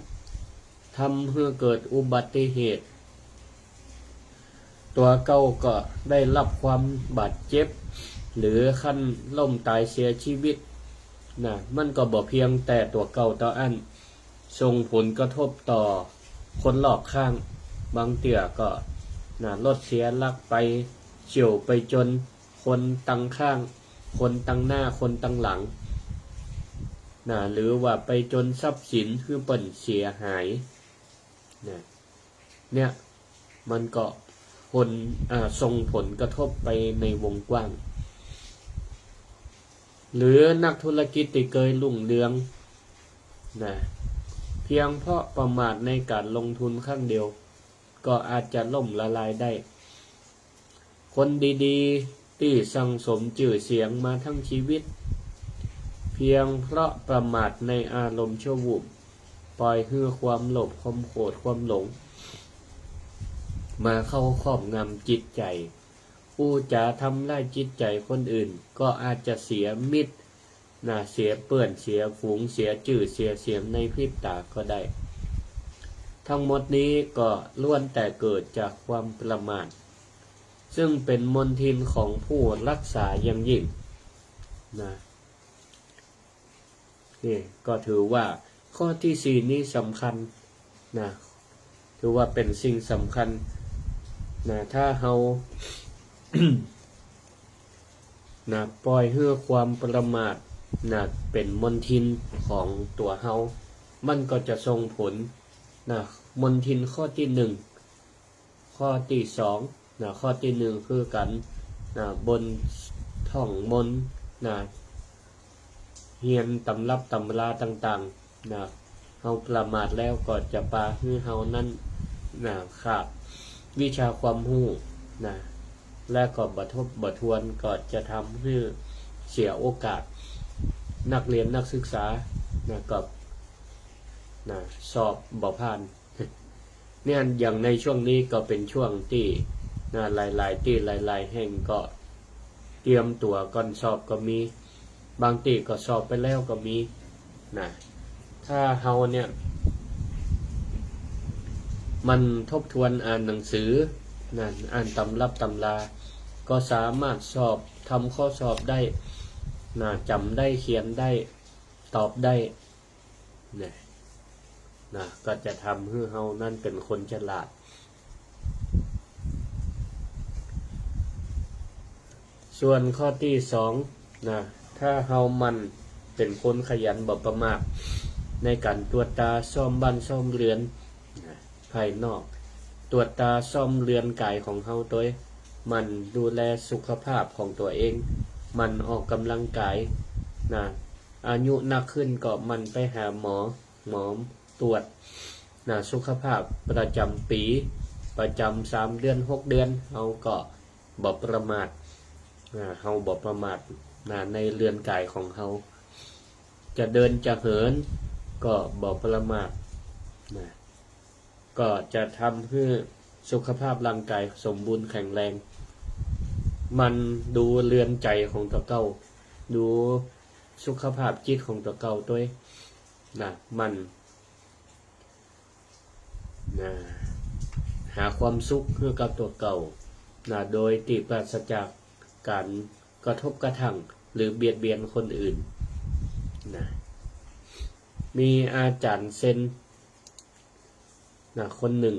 ท ทำหื้อเกิดอุบัติเหตุ ตั๋วเก่าก็ได้ฮับความบาดเจ็บ หรือขั้นล้มต๋ายเสียจีวิต นะ มันก็บ่เพียงแต่ตั๋วเก่าเต้าอั้น ส่งผลกระทบต่อคนรอบข้าง บางเตื้อก็ นะ รถเสียหลักไปเฉี่ยวไปจนคนตังข้าง คนตังหน้า คนตังหลัง นะ หรือว่าไปจนทรัพย์สินหื้อเปิ้นเสียหาย นะ เนี่ย มันก็ผล อ่า ส่งผลกระทบไปในวงกว้าง หรือนักธุรกิจตี้เกยรุ่งเรือง นะ เพียงเพราะประมาทในก๋านลงทุนครั้งเดียว ก็อาจจะล้มละลายได้ คนดีๆ ตี้สั่งสมจื้อเสียงมาทั้งจีวิต เพียงเพราะประมาทในอารมณ์ชั่ววูบ ปล่อยหื้อความโลภ ความโกรธ ความหลง มาเข้าครอบงำจิตใจ๋ อู้จ๋าทำร้ายจิตใจ๋คนอื่น ก็อาจจะเสียมิตร นะ เสียเปื้อน เสียฝูง เสียจื้อ เสียเสียงในพริบต๋าก็ได้ ทั้งหมดนี้ก็ล้วนแต่เกิดจากความประมาท ซึ่งเป็นมลทินของผู้รักษาอย่างยิ่ง นะ นี่ก็ถือว่าข้อตี้สี่นี้สำคัญ นะ ถือว่าเป๋นสิ่งสำคัญ นะ ถ้าเฮา นะ ปล่อยหื้อความประมาท นะ เป๋นมลทินของตั๋วเฮา มันก็จะส่งผล นะ มลทินข้อตี้หนึ่ง ข้อตี้สอง นะ ข้อตี้หนึ่งคือก๋าน นะ บนท่องมนต์ นะ เฮียนตำรับตำราต่างๆ นะ เฮาประมาทแล้วก็จะปาหื้อเฮานั้น นะ ขาดวิชาความฮู้ นะ และก็บ่ทบบ่ทวน ก็จะทำหื้อเสียโอกาส นักเรียนนักศึกษา นะ ก็ นะ สอบบ่ผ่าน เนี่ย อย่างในช่วงนี้ก็เป๋นช่วงตี้ นะ หลายๆ ตี้หลายๆ แห่งก็เตรียมตั๋วก่อนสอบก็มี บางตี้ก็สอบไปแล้วก็มี นะ ถ้าเฮาเนี่ย หมั่นทบทวนอ่านหนังสือ นะ อ่านตำรับตำรา ก็สามารถสอบ ทำข้อสอบได้ นะ จ๋ำได้ เขียนได้ ตอบได้ นะ นะ ก็จะทำหื้อเฮานั้นเป๋นคนฉลาด ส่วนข้อตี้สอง นะ ถ้าเฮาหมั่นเป๋นคนขยันบ่ประมาท ในก๋านตรวจตราซ่อมบ้านซ่อมเรือน นะ ภายนอก ตรวจตราซ่อมเรือนก๋ายของเฮาตวย หมั่นดูแลสุขภาพของตั๋วเอง หมั่นออกกำลังกาย นะ อายุนักขึ้นก็หมั่นไปหาหมอ หมอตรวจ นะ สุขภาพประจ๋ำปี๋ ประจ๋ำสามเดือน หกเดือน เฮาก็บ่ประมาท นะ เฮาบ่ประมาท นะ ในเรือนก๋ายของเฮา จะเดินจะเหินก็บ่ประมาท นะ ก็จะทำหื้อสุขภาพร่างก๋ายสมบูรณ์แข็งแรง หมั่นดูเรือนใจ๋ของตั๋วเก่า ดูสุขภาพจิตของตั๋วเก่าตวย นะ หมั่น นะ หาความสุขหื้อกับตั๋วเก่า นะ โดยตี้ปราศจากก๋านกระทบกระทั่งหรือเบียดเบียนคนอื่น นะ มีอาจ๋ารย์เซน นะ คนนึ่ง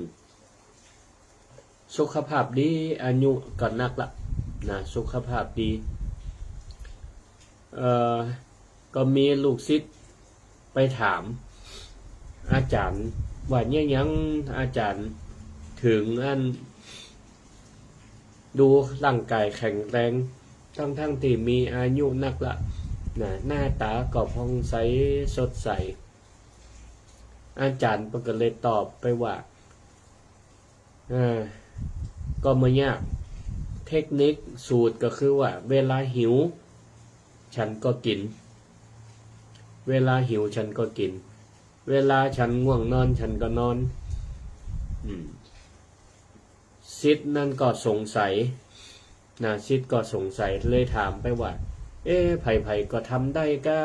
สุขภาพดี อายุก็นักละ นะ สุขภาพดี เอ่อ ก็มีลูกศิษย์ไปถามอาจ๋ารย์ว่า เนี่ยหยังอาจ๋ารย์เถิงอันดูร่างก๋ายแข็งแรง ทั้งๆ ตี้มีอายุนักละ นะ หน้าต๋าก็ผ่องใสสดใส อาจ๋ารย์เปิ้นก็เลยตอบไปว่า เออ ก็บ่ยาก เทคนิคสูตรก็คือว่า เวลาหิว ฉันก็กิ๋น เวลาหิวฉันก็กิ๋น เวลาฉันง่วงนอนฉันก็นอน อืม ศิษย์นั้นก็สงสัย นะ ศิษย์ก็สงสัย เลยถามไปว่า เอ๊ะ ใผๆ ก็ทำได้ก้า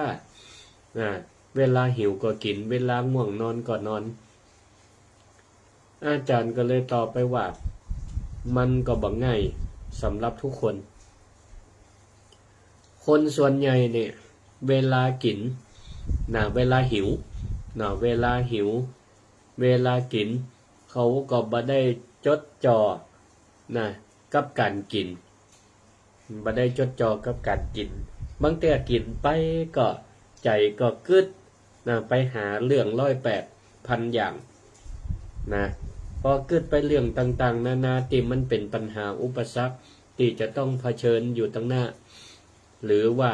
นะ เวลาหิวก็กิ๋น เวลาง่วงนอนก็นอน อาจ๋ารย์ก็เลยตอบไปว่า มันก็บ่ง่ายสำหรับทุกคน คนส่วนใหญ่เนี่ย เวลากิ๋นนะ เวลาหิวนะ เวลาหิว เวลากิ๋น เขาก็บ่ได้จดจ่อนะ กับก๋านกิ๋น บ่ได้จดจ่อกับก๋านกิ๋น บางเตื้อกิ๋นไปก็ ใจ๋ก็กึ๊ดนะ ไปหาเรื่องร้อยแปดพันอย่างนะ ปอกึ๊ดไปเรื่องต่างๆ นานา ตี้มันเป๋นปัญหาอุปสรรค ตี้จะต้องเผชิญอยู่ตังหน้า หรือว่า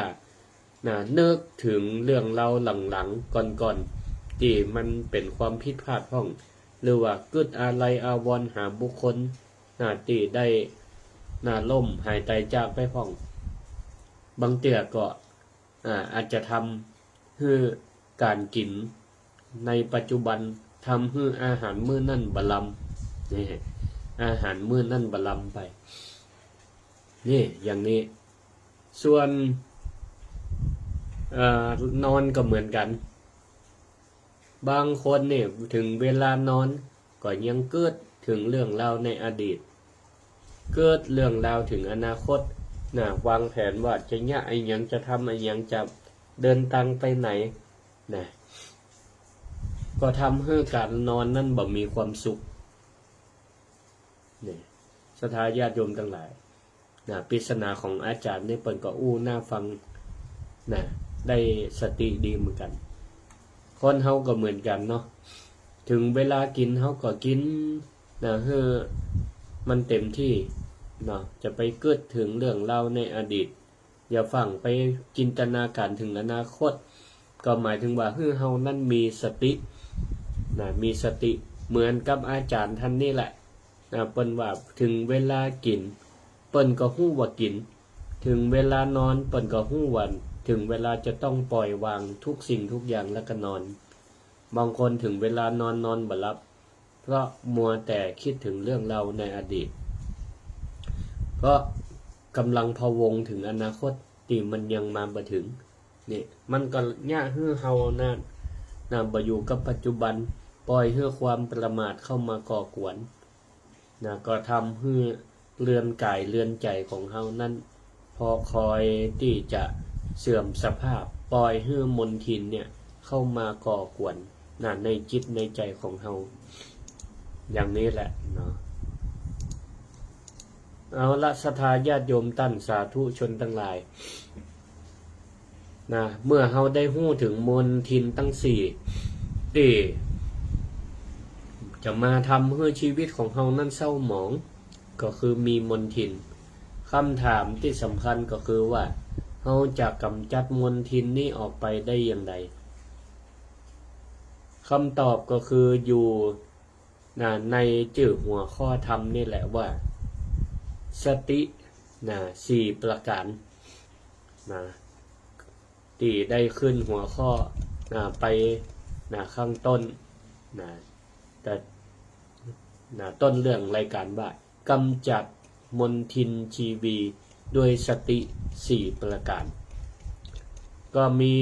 นะ นึกเถิงเรื่องราวหลังๆ ก่อนๆ ตี้มันเป๋นความผิดพลาดพ่อง หรือว่ากึ๊ดอาลัยอาวรณ์หาบุคคล นะ ตี้ได้ นะ ล้มหายต๋ายจากไปพ่อง บางเตื้อก็ อ่า อาจจะทำหื้อก๋านกิ๋นในปัจจุบัน ทำหื้ออาหารมื้อนั้นบ่ลำ นี่ อาหารมื้อนั้นบ่ลำไป นี่ อย่างนี้ ส่วน เอ่อ นอนก็เหมือนกั๋น บางคนเนี่ย เถิงเวลานอนก็ยังกึ๊ดเถิงเรื่องราวในอดีต กึ๊ดเรื่องราวเถิงอนาคตนะ วางแผนว่าจะเยียะอะหยัง จะทำอะหยัง จะเดินตางไปไหนนะ ก็ทำหื้อก๋านนอนนั้นบ่มีความสุข นี่ ศรัทธาญาติโยมตังหลาย นะ ปริศนาของอาจ๋ารย์นี่เปิ้นก็อู้น่าฟังนะ ได้สติดีเหมือนกั๋น คนเฮาก็เหมือนกั๋นเนาะ เถิงเวลากิ๋นเฮาก็กิ๋นนะ หื้อมันเต็มตี้เนาะ จะไปกึ๊ดเถิงเรื่องราวในอดีต อย่าฟั่งไปจินตนาก๋ารเถิงอนาคต ก็หมายเถิงว่าหื้อเฮานั้นมีสตินะ มีสติ เหมือนกับอาจ๋ารย์ต้านนี้แหละนะ เปิ้นว่าเถิงเวลากิ๋น เปิ้นก็ฮู้ว่ากิ๋น เถิงเวลานอน เปิ้นก็ฮู้ว่าเถิงเวลาจะต้องปล่อยวางทุกสิ่งทุกอย่างแล้วก็นอน บางคนเถิงเวลานอน นอนบ่หลับ เพราะมัวแต่กึ๊ดเถิงเรื่องราวในอดีต เพราะก่ำลังพะวงเถิงอนาคตตี้มันยังมาบ่เถิง นี่ มันก็เยียะหื้อเฮานั้นนะ บ่อยู่กับปัจจุบัน ปล่อยหื้อความประมาทเข้ามาก่อกวนนะ ก็ทำหื้อเรือนก๋ายเรือนใจ๋ของเฮานั้น พอคอยตี้จะเสื่อมสภาพ ปล่อยหื้อมลทินเนี่ยเข้ามาก่อกวนนะ ในจิตในใจ๋ของเฮา อย่างนี้แหละเนาะ เอาละ ศรัทธาญาติโยมต้านสาธุชนตังหลายนะ เมื่อเฮาได้ฮู้เถิงมลทินตังสี่ตี้จะมาทำหื้อชีวิตของเฮานั้นเศร้าหมอง ก็คือมีมลทิน กำถามตี้สำคัญก็คือว่า เฮาจะก๋ำจัดมลทินนี้ออกไปได้อย่างใด กำตอบก็คืออยู่ นะ ในจื้อหัวข้อธรรมนี่แหละว่า สติ นะ สี่ประก๋าน นะ ตี้ได้ขึ้นหัวข้อ นะ ไป นะ ข้างต้น นะ แต่ นะ ต้นเรื่องรายก๋านว่า ก๋ำจัดมลทินชีวีด้วยสติสี่ประก๋าน ก็มี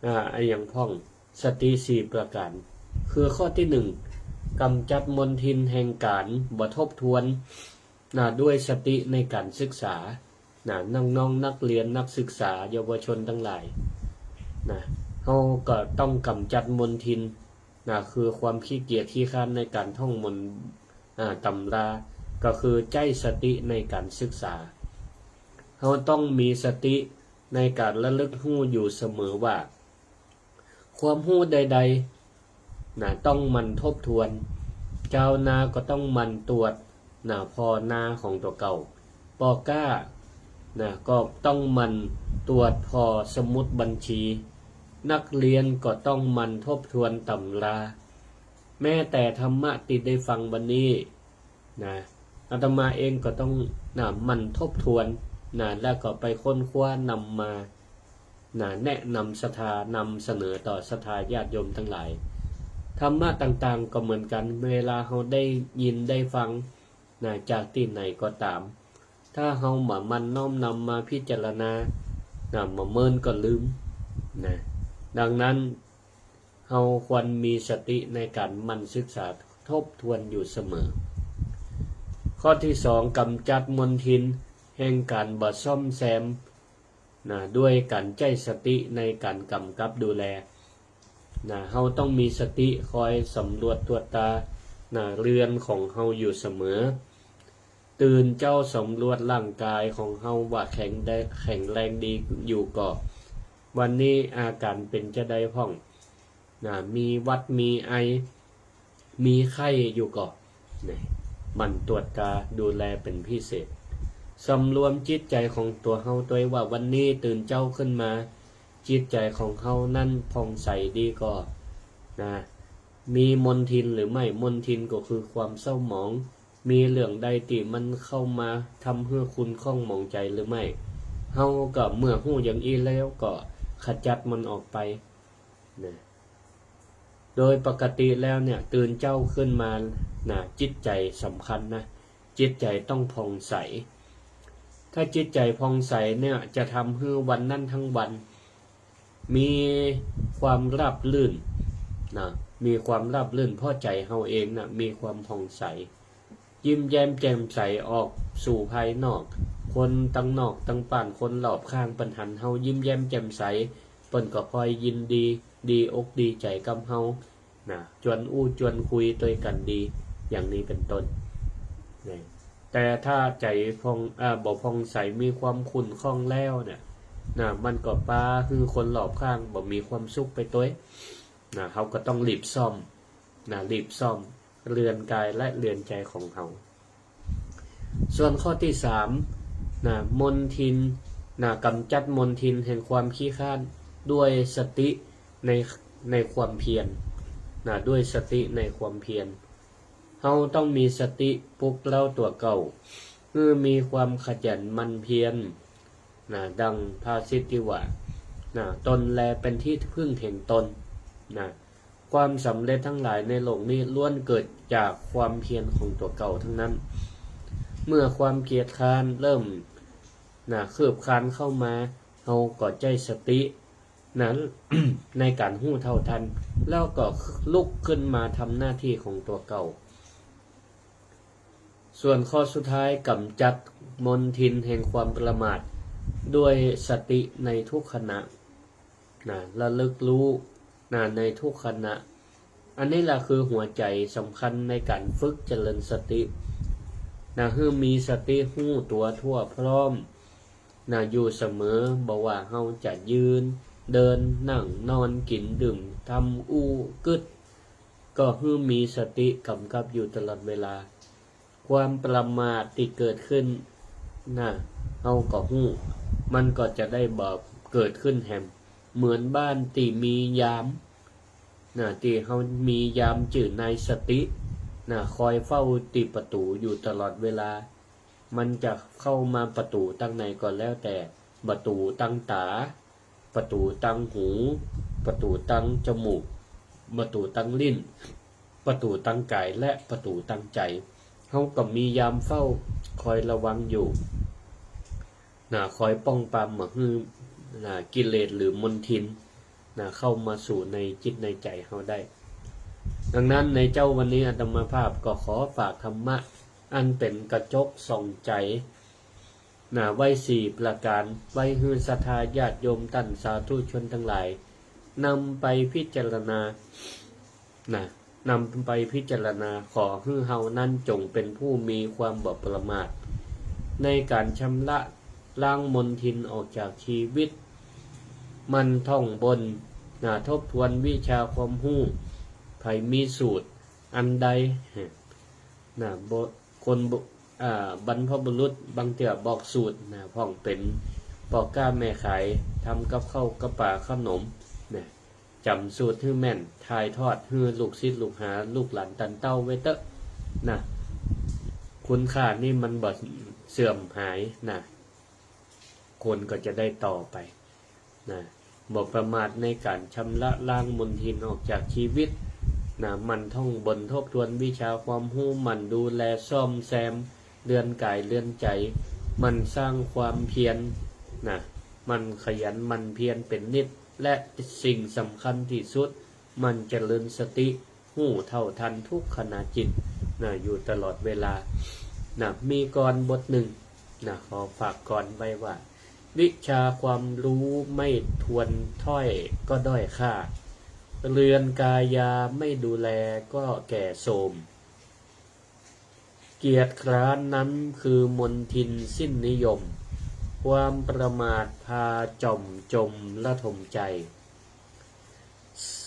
อ่า อะหยังพ่อง สติสี่ประก๋าน คือข้อตี้หนึ่ง ก๋ำจัดมลทินแห่งก๋านบ่ทบทวน นะ ด้วยสติในก๋านศึกษา นะ น้องๆ นักเรียน นักศึกษา เยาวชนตังหลาย นะ เฮาก็ต้องก๋ำจัดมลทิน นะ คือความขี้เกียจขี้คร้านในก๋านท่องมนต์ อ่า ตำรา ก็คือใจ๊สติในก๋านศึกษา เฮาต้องมีสติในก๋านระลึกฮู้อยู่เสมอว่า ความฮู้ใดๆ นะ ต้องหมั่นทบทวน จาวนาก็ต้องหมั่นตรวจ นะ ผ่อนาของตั๋วเก่า ป้อก๊า นะ ก็ต้องหมั่นตรวจผ่อสมุดบัญชี นักเรียนก็ต้องหมั่นทบทวนตำรา แม้แต่ธรรมะตี้ได้ฟังวันนี้ นะ อาตมาเองก็ต้อง นะ หมั่นทบทวน นะ แล้วก็ไปค้นคว้านำมา นะ แนะนำศรัทธา นำเสนอต่อศรัทธาญาติโยมตังหลาย ธรรมะต่างๆ ก็เหมือนกั๋น เวลาเฮาได้ยินได้ฟัง นะ จากตี้ไหนก็ต๋าม ถ้าเฮาบ่หมั่นน้อมนำมาพิจารณา นะ บ่เมินก็ลืม นะ ดังนั้น เฮาควรมีสติในก๋านหมั่นศึกษา ทบทวนอยู่เสมอ ข้อตี้สอง ก๋ำจัดมลทินแห่งก๋านบ่ซ่อมแซม นะ ด้วยก๋านใจ๊สติในก๋านก๋ำกับดูแล นะ เฮาต้องมีสติคอยสำรวจตรวจตรา นะ เฮือนของเฮาอยู่เสมอ ตื่นเจ๊าสำรวจร่างก๋ายของเฮาว่าแข็งแรง แข็งแรงดีอยู่ก่อ วันนี้อาก๋านเป๋นจาใดพ่อง นะ มีหวัด มีไอ มีไข้อยู่ก่อ นะ หมั่นตรวจตราดูแลเป๋นพิเศษ สำรวมจิตใจ๋ของตั๋วเฮาตวยว่าวันนี้ตื่นเจ๊าขึ้นมา จิตใจ๋ของเฮานั้นผ่องใสดีก่อ นะ มีมลทินหรือไม่ มลทินก็คือความเศร้าหมอง มีเรื่องใดตี้มันเข้ามาทำหื้อขุ่นข้องหมองใจ๋หรือไม่ เฮาก็เมื่อฮู้อย่างอี้แล้วก็ขจัดมันออกไป นะ โดยปกติแล้วเนี่ย ตื่นเจ๊าขึ้นมา นะ จิตใจ๋สำคัญนะ จิตใจ๋ต้องผ่องใส ถ้าจิตใจ๋ผ่องใสเนี่ย จะทำหื้อวันนั้นทั้งวัน มีความราบรื่น นะ มีความราบรื่น เพราะใจ๋เฮาเองนะ มีความผ่องใส ยิ้มแย้มแจ่มใสออกสู่ภายนอก คนตังนอกตังบ้าน คนรอบข้างเปิ้นหันเฮายิ้มแย้มแจ่มใส เปิ้นก็พลอยยินดี ดีอกดีใจ๋กับเฮา นะ จวนอู้จวนคุยตวยกั๋นดี อย่างนี้เป๋นต้น นะ แต่ถ้าใจ๋ผ่อง เอ่อ บ่ผ่องใส มีความขุ่นข้องแล้วเนี่ย นะ มันก็ปาหื้อคนรอบข้างบ่มีความสุขไปตวย นะ เฮาก็ต้องรีบซ่อม นะ รีบซ่อมเฮือนก๋ายและเฮือนใจ๋ของเฮา ส่วนข้อตี้สาม นะ มลทิน นะ ก๋ำจัดมลทินแห่งความขี้คร้านด้วยสติใน ในความเพียร นะ ด้วยสติในความเพียร เฮาต้องมีสติปลุกเร้าตั๋วเก่า หื้อมีความขยันหมั่นเพียร นะ ดังภาษิตตี้ว่า นะ ตนแลเป็นที่พึ่งแห่งตน นะ ความสำเร็จทั้งหลายในโลกนี้ล้วนเกิดจากความเพียรของตั๋วเก่าทั้งนั้น เมื่อความเกียจคร้านเริ่ม นะ คืบคลานเข้ามา เฮาก็ใจ๊สติ นะ ในก๋านฮู้เท่าทัน แล้วก็ลุกขึ้นมาทำหน้าตี้ของตั๋วเก่า ส่วนข้อสุดท้าย ก๋ำจัดมลทินแห่งความประมาทด้วยสติในทุกขณะ นะ ระลึกรู้ นะ ในทุกขณะ อันนี้แหละคือหัวใจ๋สำคัญในก๋านฝึกเจริญสติ นะ หื้อมีสติฮู้ตั๋วทั่วพร้อม นะ อยู่เสมอ บ่ว่าเฮาจะยืน เดิน นั่ง นอน กิ๋น ดื่ม ทำ อู้ กึ๊ด ก็หื้อมีสติก๋ำกับอยู่ตลอดเวลา ความประมาทตี้เกิดขึ้น นะ เฮาก็ฮู้ มันก็จะได้บ่เกิดขึ้นแหม เหมือนบ้านตี้มียาม นะ ตี้เฮามียามจื้อนายสติ นะ คอยเฝ้าตี้ประตู๋อยู่ตลอดเวลา มันจะเข้ามาประตู๋ตังไหนก็แล้วแต่ ประตู๋ตังต๋า ประตู๋ตังหู ประตู๋ตังจมูก ประตู๋ตังลิ้น ประตู๋ตังก๋าย และประตู๋ตังใจ๋ เฮาก็มียามเฝ้าคอยระวังอยู่ นะ คอยป้องปรามบ่หื้อ นะ กิเลสหรือมลทิน นะ เข้ามาสู่ในจิตในใจ๋เฮาได้ ดังนั้นในเจ๊าวันนี้อาตมาภาพก็ขอฝากธรรมะอันเป๋นกระจกส่องใจ๋ นะ ไว้สี่ประก๋าน ไว้หื้อศรัทธาญาติโยมต้านสาธุชนตังหลาย นำไปพิจารณา นะ นำไปพิจารณา ขอหื้อเฮานั้นจงเป๋นผู้มีความบ่ประมาท ในก๋านชำระล้างมลทินออกจากชีวิต หมั่นท่องบน นะ ทบทวนวิชาความฮู้ ใผมีสูตรอันใด นะ บ่ คนบ่ อ่า บรรพบุรุษบางเตื้อบอกสูตร นะ พ่องเป๋นป้อก๊าแม่ขาย ทำกับข้าวกับป๋าขนม นะ จ๋ำสูตรหื้อแม่น ถ่ายทอดหื้อลูกศิษย์ลูกหา ลูกหลานต้านเต้าไว้เต๊อะ นะ คุณค่านี่มันบ่เสื่อมหาย นะ คนก็จะได้ต่อไป นะ บ่ประมาทในก๋านชำระล้างมลทินออกจากชีวิต นะ หมั่นท่องบนทบทวนวิชาความฮู้ หมั่นดูแลซ่อมแซมเฮือนก๋ายเฮือนใจ๋ หมั่นสร้างความเพียร นะ หมั่นขยันหมั่นเพียรเป๋นนิตย์ และสิ่งสำคัญตี้สุด หมั่นเจริญสติ ฮู้เท่าทันทุกขณะจิตนะ อยู่ตลอดเวลานะ มีกลอนบทนึ่งนะ ขอฝากกลอนไว้ว่า วิชาความรู้ไม่ทวนถ้อยก็ด้อยค่า เรือนกายาไม่ดูแลก็แก่โทรม เกียจคร้านนั้นคือมลทินสิ้นนิยม ความประมาทพาจ่อมจมระทมใจ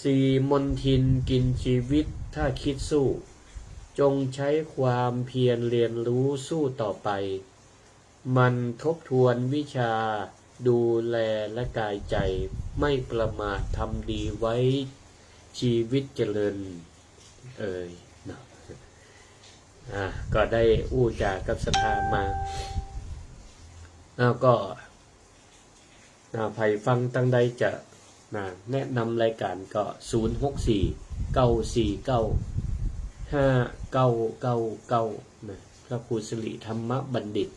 สี่มลทินกินชีวิตถ้าคิดสู้ จงใช้ความเพียรเรียนรู้สู้ต่อไป หมั่นทบทวนวิชาดูแลและกายใจ ไม่ประมาททำดีไว้ชีวิตเจริญเอ่ยเนาะ อ่า ก็ได้อู้จ๋ากับศรัทธามา แล้วก็ อ่า ใผฟังตังใดจะ นะ แนะนำรายก๋านก็ ศูนย์หกสี่ เก้าสี่เก้า ห้าเก้าเก้าเก้า นะ พระครูสิริธรรมบัณฑิต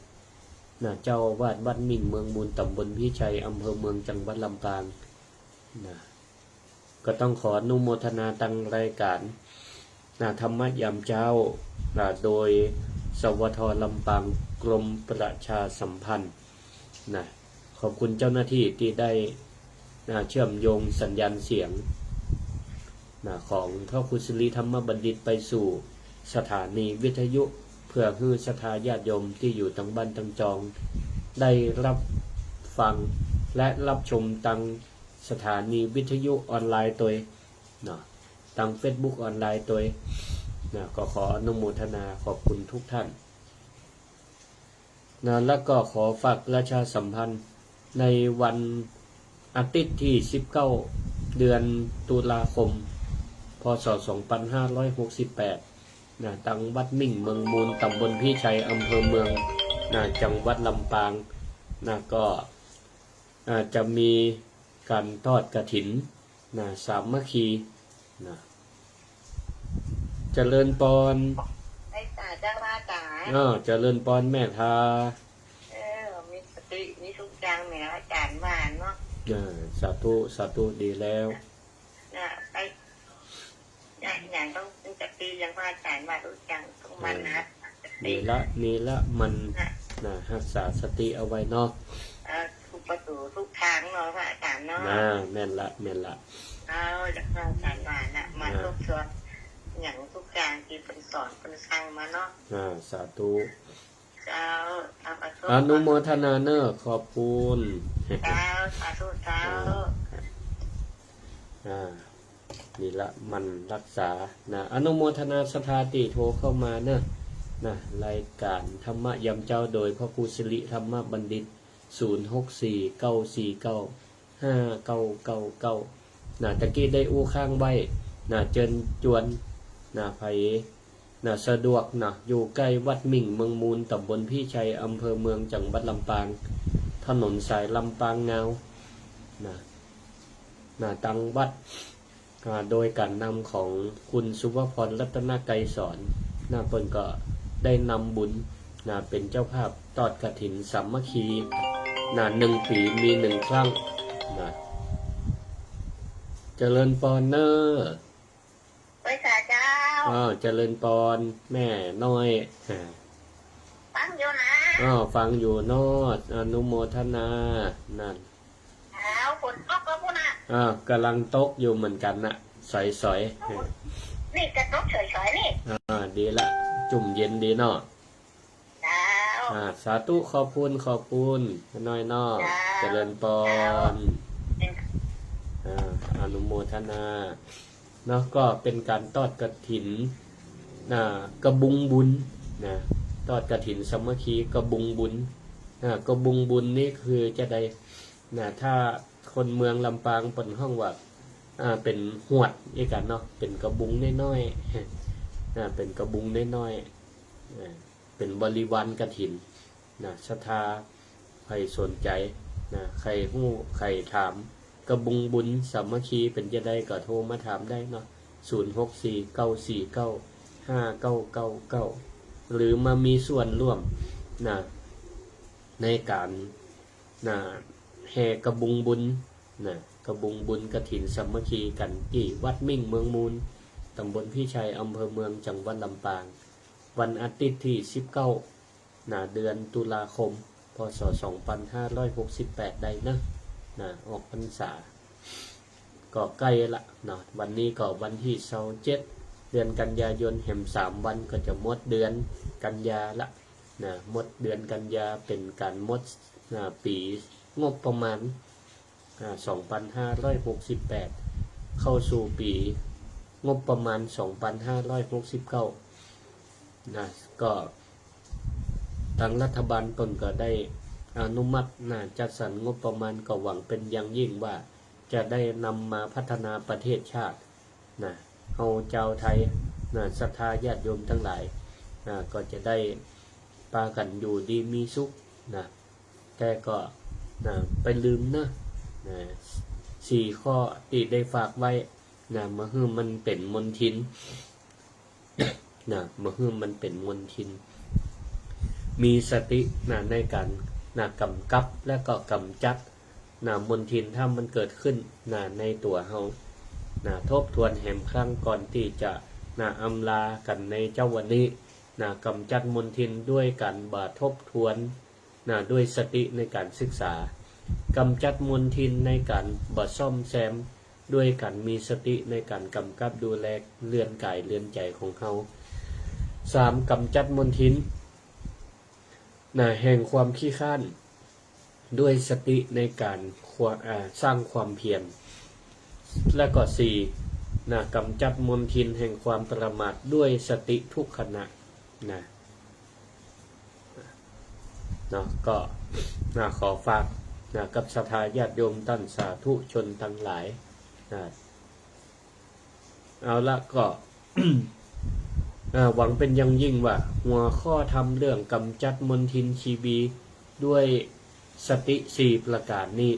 นะ เจ้าอาวาสวัดมิ่งเมืองมูล ตำบลพิชัย อำเภอเมือง จังหวัดลำปาง นะ ก็ต้องขออนุโมทนาตังรายก๋าน นะ ธรรมะยามเจ๊า นะ โดย สวท ลำปาง กรมประชาสัมพันธ์ นะ ขอบคุณเจ้าหน้าที่ตี้ได้ นะ เชื่อมโยงสัญญาณเสียง นะ ของพระครูสิริธรรมบัณฑิตไปสู่สถานีวิทยุ เพื่อหื้อศรัทธาญาติโยมตี้อยู่ตังบ้านตังจอง ได้รับฟังและรับชมตังสถานีวิทยุออนไลน์ตวย เนาะ ตังเฟซบุ๊กออนไลน์ตวย นะ ก็ขออนุโมทนาขอบคุณทุกท่าน นะ แล้วก็ขอฝากประชาสัมพันธ์ ในวันอาทิตย์ตี้ สิบเก้า เดือนตุลาคม พ.ศ. สองพันห้าร้อยหกสิบแปด นะ ตังวัดมิ่งเมืองมูล ตำบลพิชัย อำเภอเมือง นะ จังหวัดลำปาง นะ ก็ อ่า จะมีก๋านทอดกฐิน นะ สามัคคี นะ เจริญปอน ไหว้สาเจ้าพระอาจ๋ารย์ อ้อ เจริญปอนแม่ทา เออ มีสติ มีทุกอย่างแหม อาจ๋ารย์ว่าเนาะ อ่า สาธุ สาธุ ดีแล้ว นะ ไป อย่าง อย่างต้องมีสติ อย่างพระอาจ๋ารย์ว่าทุกอย่างต้องหมั่นหัดสติ นี่ละ นี่ละ มัน นะ นะ ฮักษาสติเอาไว้เนาะ เอ่อ ทุกประตูทุกตางเนาะ พระอาจ๋ารย์เนาะ นะ แม่นละ แม่นละ เอา อย่างพระอาจ๋ารย์ว่านะ มา อ่า ทบทวนอย่างทุกอย่างตี้เปิ้นสอนเปิ้นสั่งมาเนาะ อ่า สาธุ เจ้า อนุโมทนาเน้อ ขอบคุณ เจ้า สาธุ เจ้า อ่า อ่า นี่ละ หมั่นฮักษา นะ อนุโมทนาศรัทธาตี้โทรเข้ามาเน้อ นะ รายก๋านธรรมะยามเจ๊าโดยพระครูสิริธรรมบัณฑิต ศูนย์หกสี่ เก้าสี่เก้า ห้าเก้าเก้าเก้า นะ ตะกี้ได้อู้ค้างไว้ นะ เจิญจวน นะ ใผ นะ สะดวกนะ อยู่ใก้วัดมิ่งเมืองมูล ตำบลพิชัย อำเภอเมือง จังหวัดลำปาง ถนนสายลำปางงาว นะ นะ ตังวัด อ่า โดยก๋านนำของคุณสุภพร รัตนไกรสอน นะ เปิ้นก็ได้นำบุญ นะ เป๋นเจ้าภาพทอดกฐินสามัคคี นะ หนึ่งปี๋มีหนึ่งครั้ง นะ เจริญปอนเน้อ ไหว้สาเจ้า อ้าว เจริญปอนแม่น้อย อ่า ฟังอยู่นะ อ้าว ฟังอยู่เนาะ อนุโมทนา นั่น อ้าว ฝนตกแล้วพุ้นน่ะ อ้าว ก่ำลังตกอยู่เหมือนกั๋นน่ะ สอยๆ เออ นี่ก็ตกสอยๆ นี่ อ่า ดีละ จุ่มเย็นดีเนาะ เจ้า อ่า สาธุ ขอบคุณ ขอบคุณ น้อยเนาะ เจ้า เจริญปอน เจ้า อ่า อนุโมทนา เนาะ ก็เป๋นก๋านทอดกฐิน นะ กระบุงบุญ นะ ทอดกฐินสามัคคีกระบุงบุญ นะ กระบุงบุญนี่คือจาใด นะ ถ้าคนเมืองลำปางเปิ้นฮ้องว่า อ่า เป๋นหวดอี้กั๋นเนาะ เป๋นกระบุงน้อยๆ นะ เป๋นกระบุงน้อยๆ อ่า เป๋นบริวารกฐิน นะ ศรัทธา ใผสนใจ๋ นะ ใผฮู้ ใผถาม กระบุงบุญสามัคคีเป๋นจาใดก็โทรมาถามได้เนาะ ศูนย์หกสี่ เก้าสี่เก้า ห้าเก้าเก้าเก้า หรือมามีส่วนร่วม นะ ในก๋าน นะ แห่กระบุงบุญ นะ กระบุงบุญกฐินสามัคคีกั๋นตี้วัดมิ่งเมืองมูล ตำบลพิชัย อำเภอเมือง จังหวัดลำปาง วันอาทิตย์ตี้สิบเก้า นะ เดือนตุลาคม พ.ศ. สองปันห้าร้อยหกสิบแปด ได้นะ นะ ออกพรรษา ก็ใก้ละเนาะ วันนี้ก็วันตี้ซาวเจ็ด เดือนกันยายน แหมสามวันก็จะหมดเดือนกันยาละนะ หมดเดือนกันยา เป๋นก๋านหมด นะ ปี๋งบประมาณ อ่า สองปันห้าร้อยหกสิบแปด เข้าสู่ปี๋งบประมาณ สองปันห้าร้อยหกสิบเก้า นะ ก็ตางรัฐบาลเปิ้นก็ได้อนุมัตินะ จัดสรรงบประมาณ ก็หวังเป๋นอย่างยิ่งว่าจะได้นำมาพัฒนาประเทศชาตินะ เฮาจาวไทยนะ ศรัทธาญาติโยมตังหลายนะ ก็จะได้ปากั๋นอยู่ดีมีสุขนะ แต่ก็นะ ไปลืมเนาะ นะ สี่ข้อตี้ได้ฝากไว้นะ บ่หื้อมันเป๋นมลทินนะ บ่หื้อมันเป๋นมลทิน มีสตินะ ในก๋านนะ ก๋ำกับและก็ก๋ำจัดนะ มลทินถ้ามันเกิดขึ้นนะ ในตั๋วเฮานะ ทบทวนแหมครั้งก่อนตี้จะนะ อำลากั๋นในเจ๊าวันนี้นะ ก๋ำจัดมลทินด้วยก๋านบ่าทบทวน นะ ด้วยสติในก๋านศึกษา ก๋ำจัดมลทินในก๋านบ่าซ่อมแซม ด้วยก๋านมีสติในก๋านก๋ำกับดูแลเรือนก๋ายเรือนใจ๋ของเฮา สาม ก๋ำจัดมลทิน นะ แห่งความขี้คร้าน ด้วยสติในก๋านคว- อ่า สร้างความเพียร และก็ สี่ นะ ก๋ำจัดมลทินแห่งความประมาทด้วยสติทุกขณะ นะ เนาะ ก็ นะ ขอฝาก นะ กับศรัทธาญาติโยมต้านสาธุชนตังหลาย นะ เอาละ ก็ อ่า หวังเป๋นอย่างยิ่งว่า หัวข้อธรรมเรื่องก๋ำจัดมลทินชีวีด้วยสติสี่ประก๋านนี้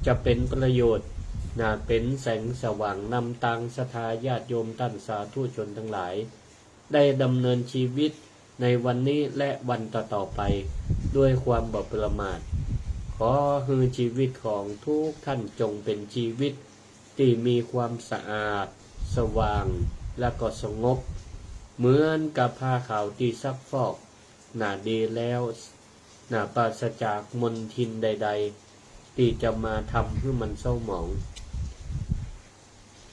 จะเป๋นประโยชน์ นะ เป๋นแสงสว่างนำตางศรัทธาญาติโยมต้านสาธุชนตังหลาย ได้ดำเนินชีวิตในวันนี้และวันต่อๆ ไป ด้วยความบ่ประมาท ขอหื้อชีวิตของทุกท่านจงเป๋นชีวิตตี้มีความสะอาด สว่าง และก็สงบ เหมือนกับผ้าขาวตี้ซักฟอก นะ ดีแล้ว นะ ปราศจากมลทินใดๆ ตี้จะมาทำหื้อมันเศร้าหมอง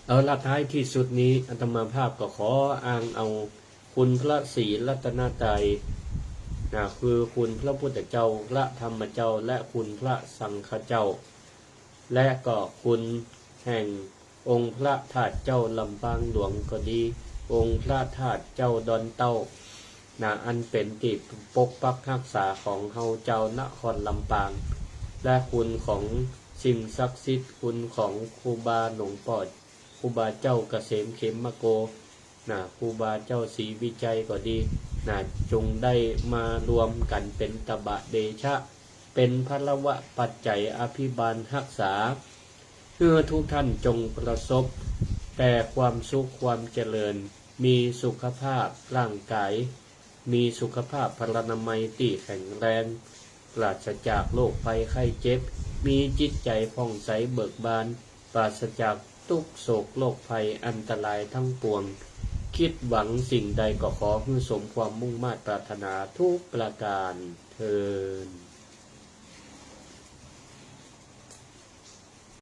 เอาละ ท้ายตี้สุดนี้ อาตมาภาพก็ขออ้างเอาคุณพระศรีรัตนตรัย นะ คือคุณพระพุทธเจ้า พระธรรมเจ้า และคุณพระสังฆเจ้า และก็คุณแห่งองค์พระธาตุเจ้าลำปางหลวงก็ดี องค์พระธาตุเจ้าดอนเต้า นะ อันเป๋นตี้ปกปักฮักษาของเฮาจาวนครลำปาง และคุณของสิ่งศักดิ์สิทธิ์ คุณของครูบาหลวงป้อ ครูบาเจ้าเกษมเขมโก นะ ครูบาเจ้าศรีวิชัยก็ดี นะ จงได้มารวมกั๋นเป๋นตบะเดชะ เป๋นพลวะปัจจัยอภิบาลฮักษา หื้อทุกท่านจงประสบแต่ความสุขความเจริญ มีสุขภาพร่างกาย มีสุขภาพพลานามัยตี้แข็งแรง ปราศจากโรคภัยไข้เจ็บ มีจิตใจ๋ผ่องใสเบิกบาน ปราศจากตุ๊กข์โศกโรคภัยอันตรายทั้งปวง คิดหวังสิ่งใดก็ขอหื้อสมความมุ่งมาดปรารถนาทุกประก๋านเทอญ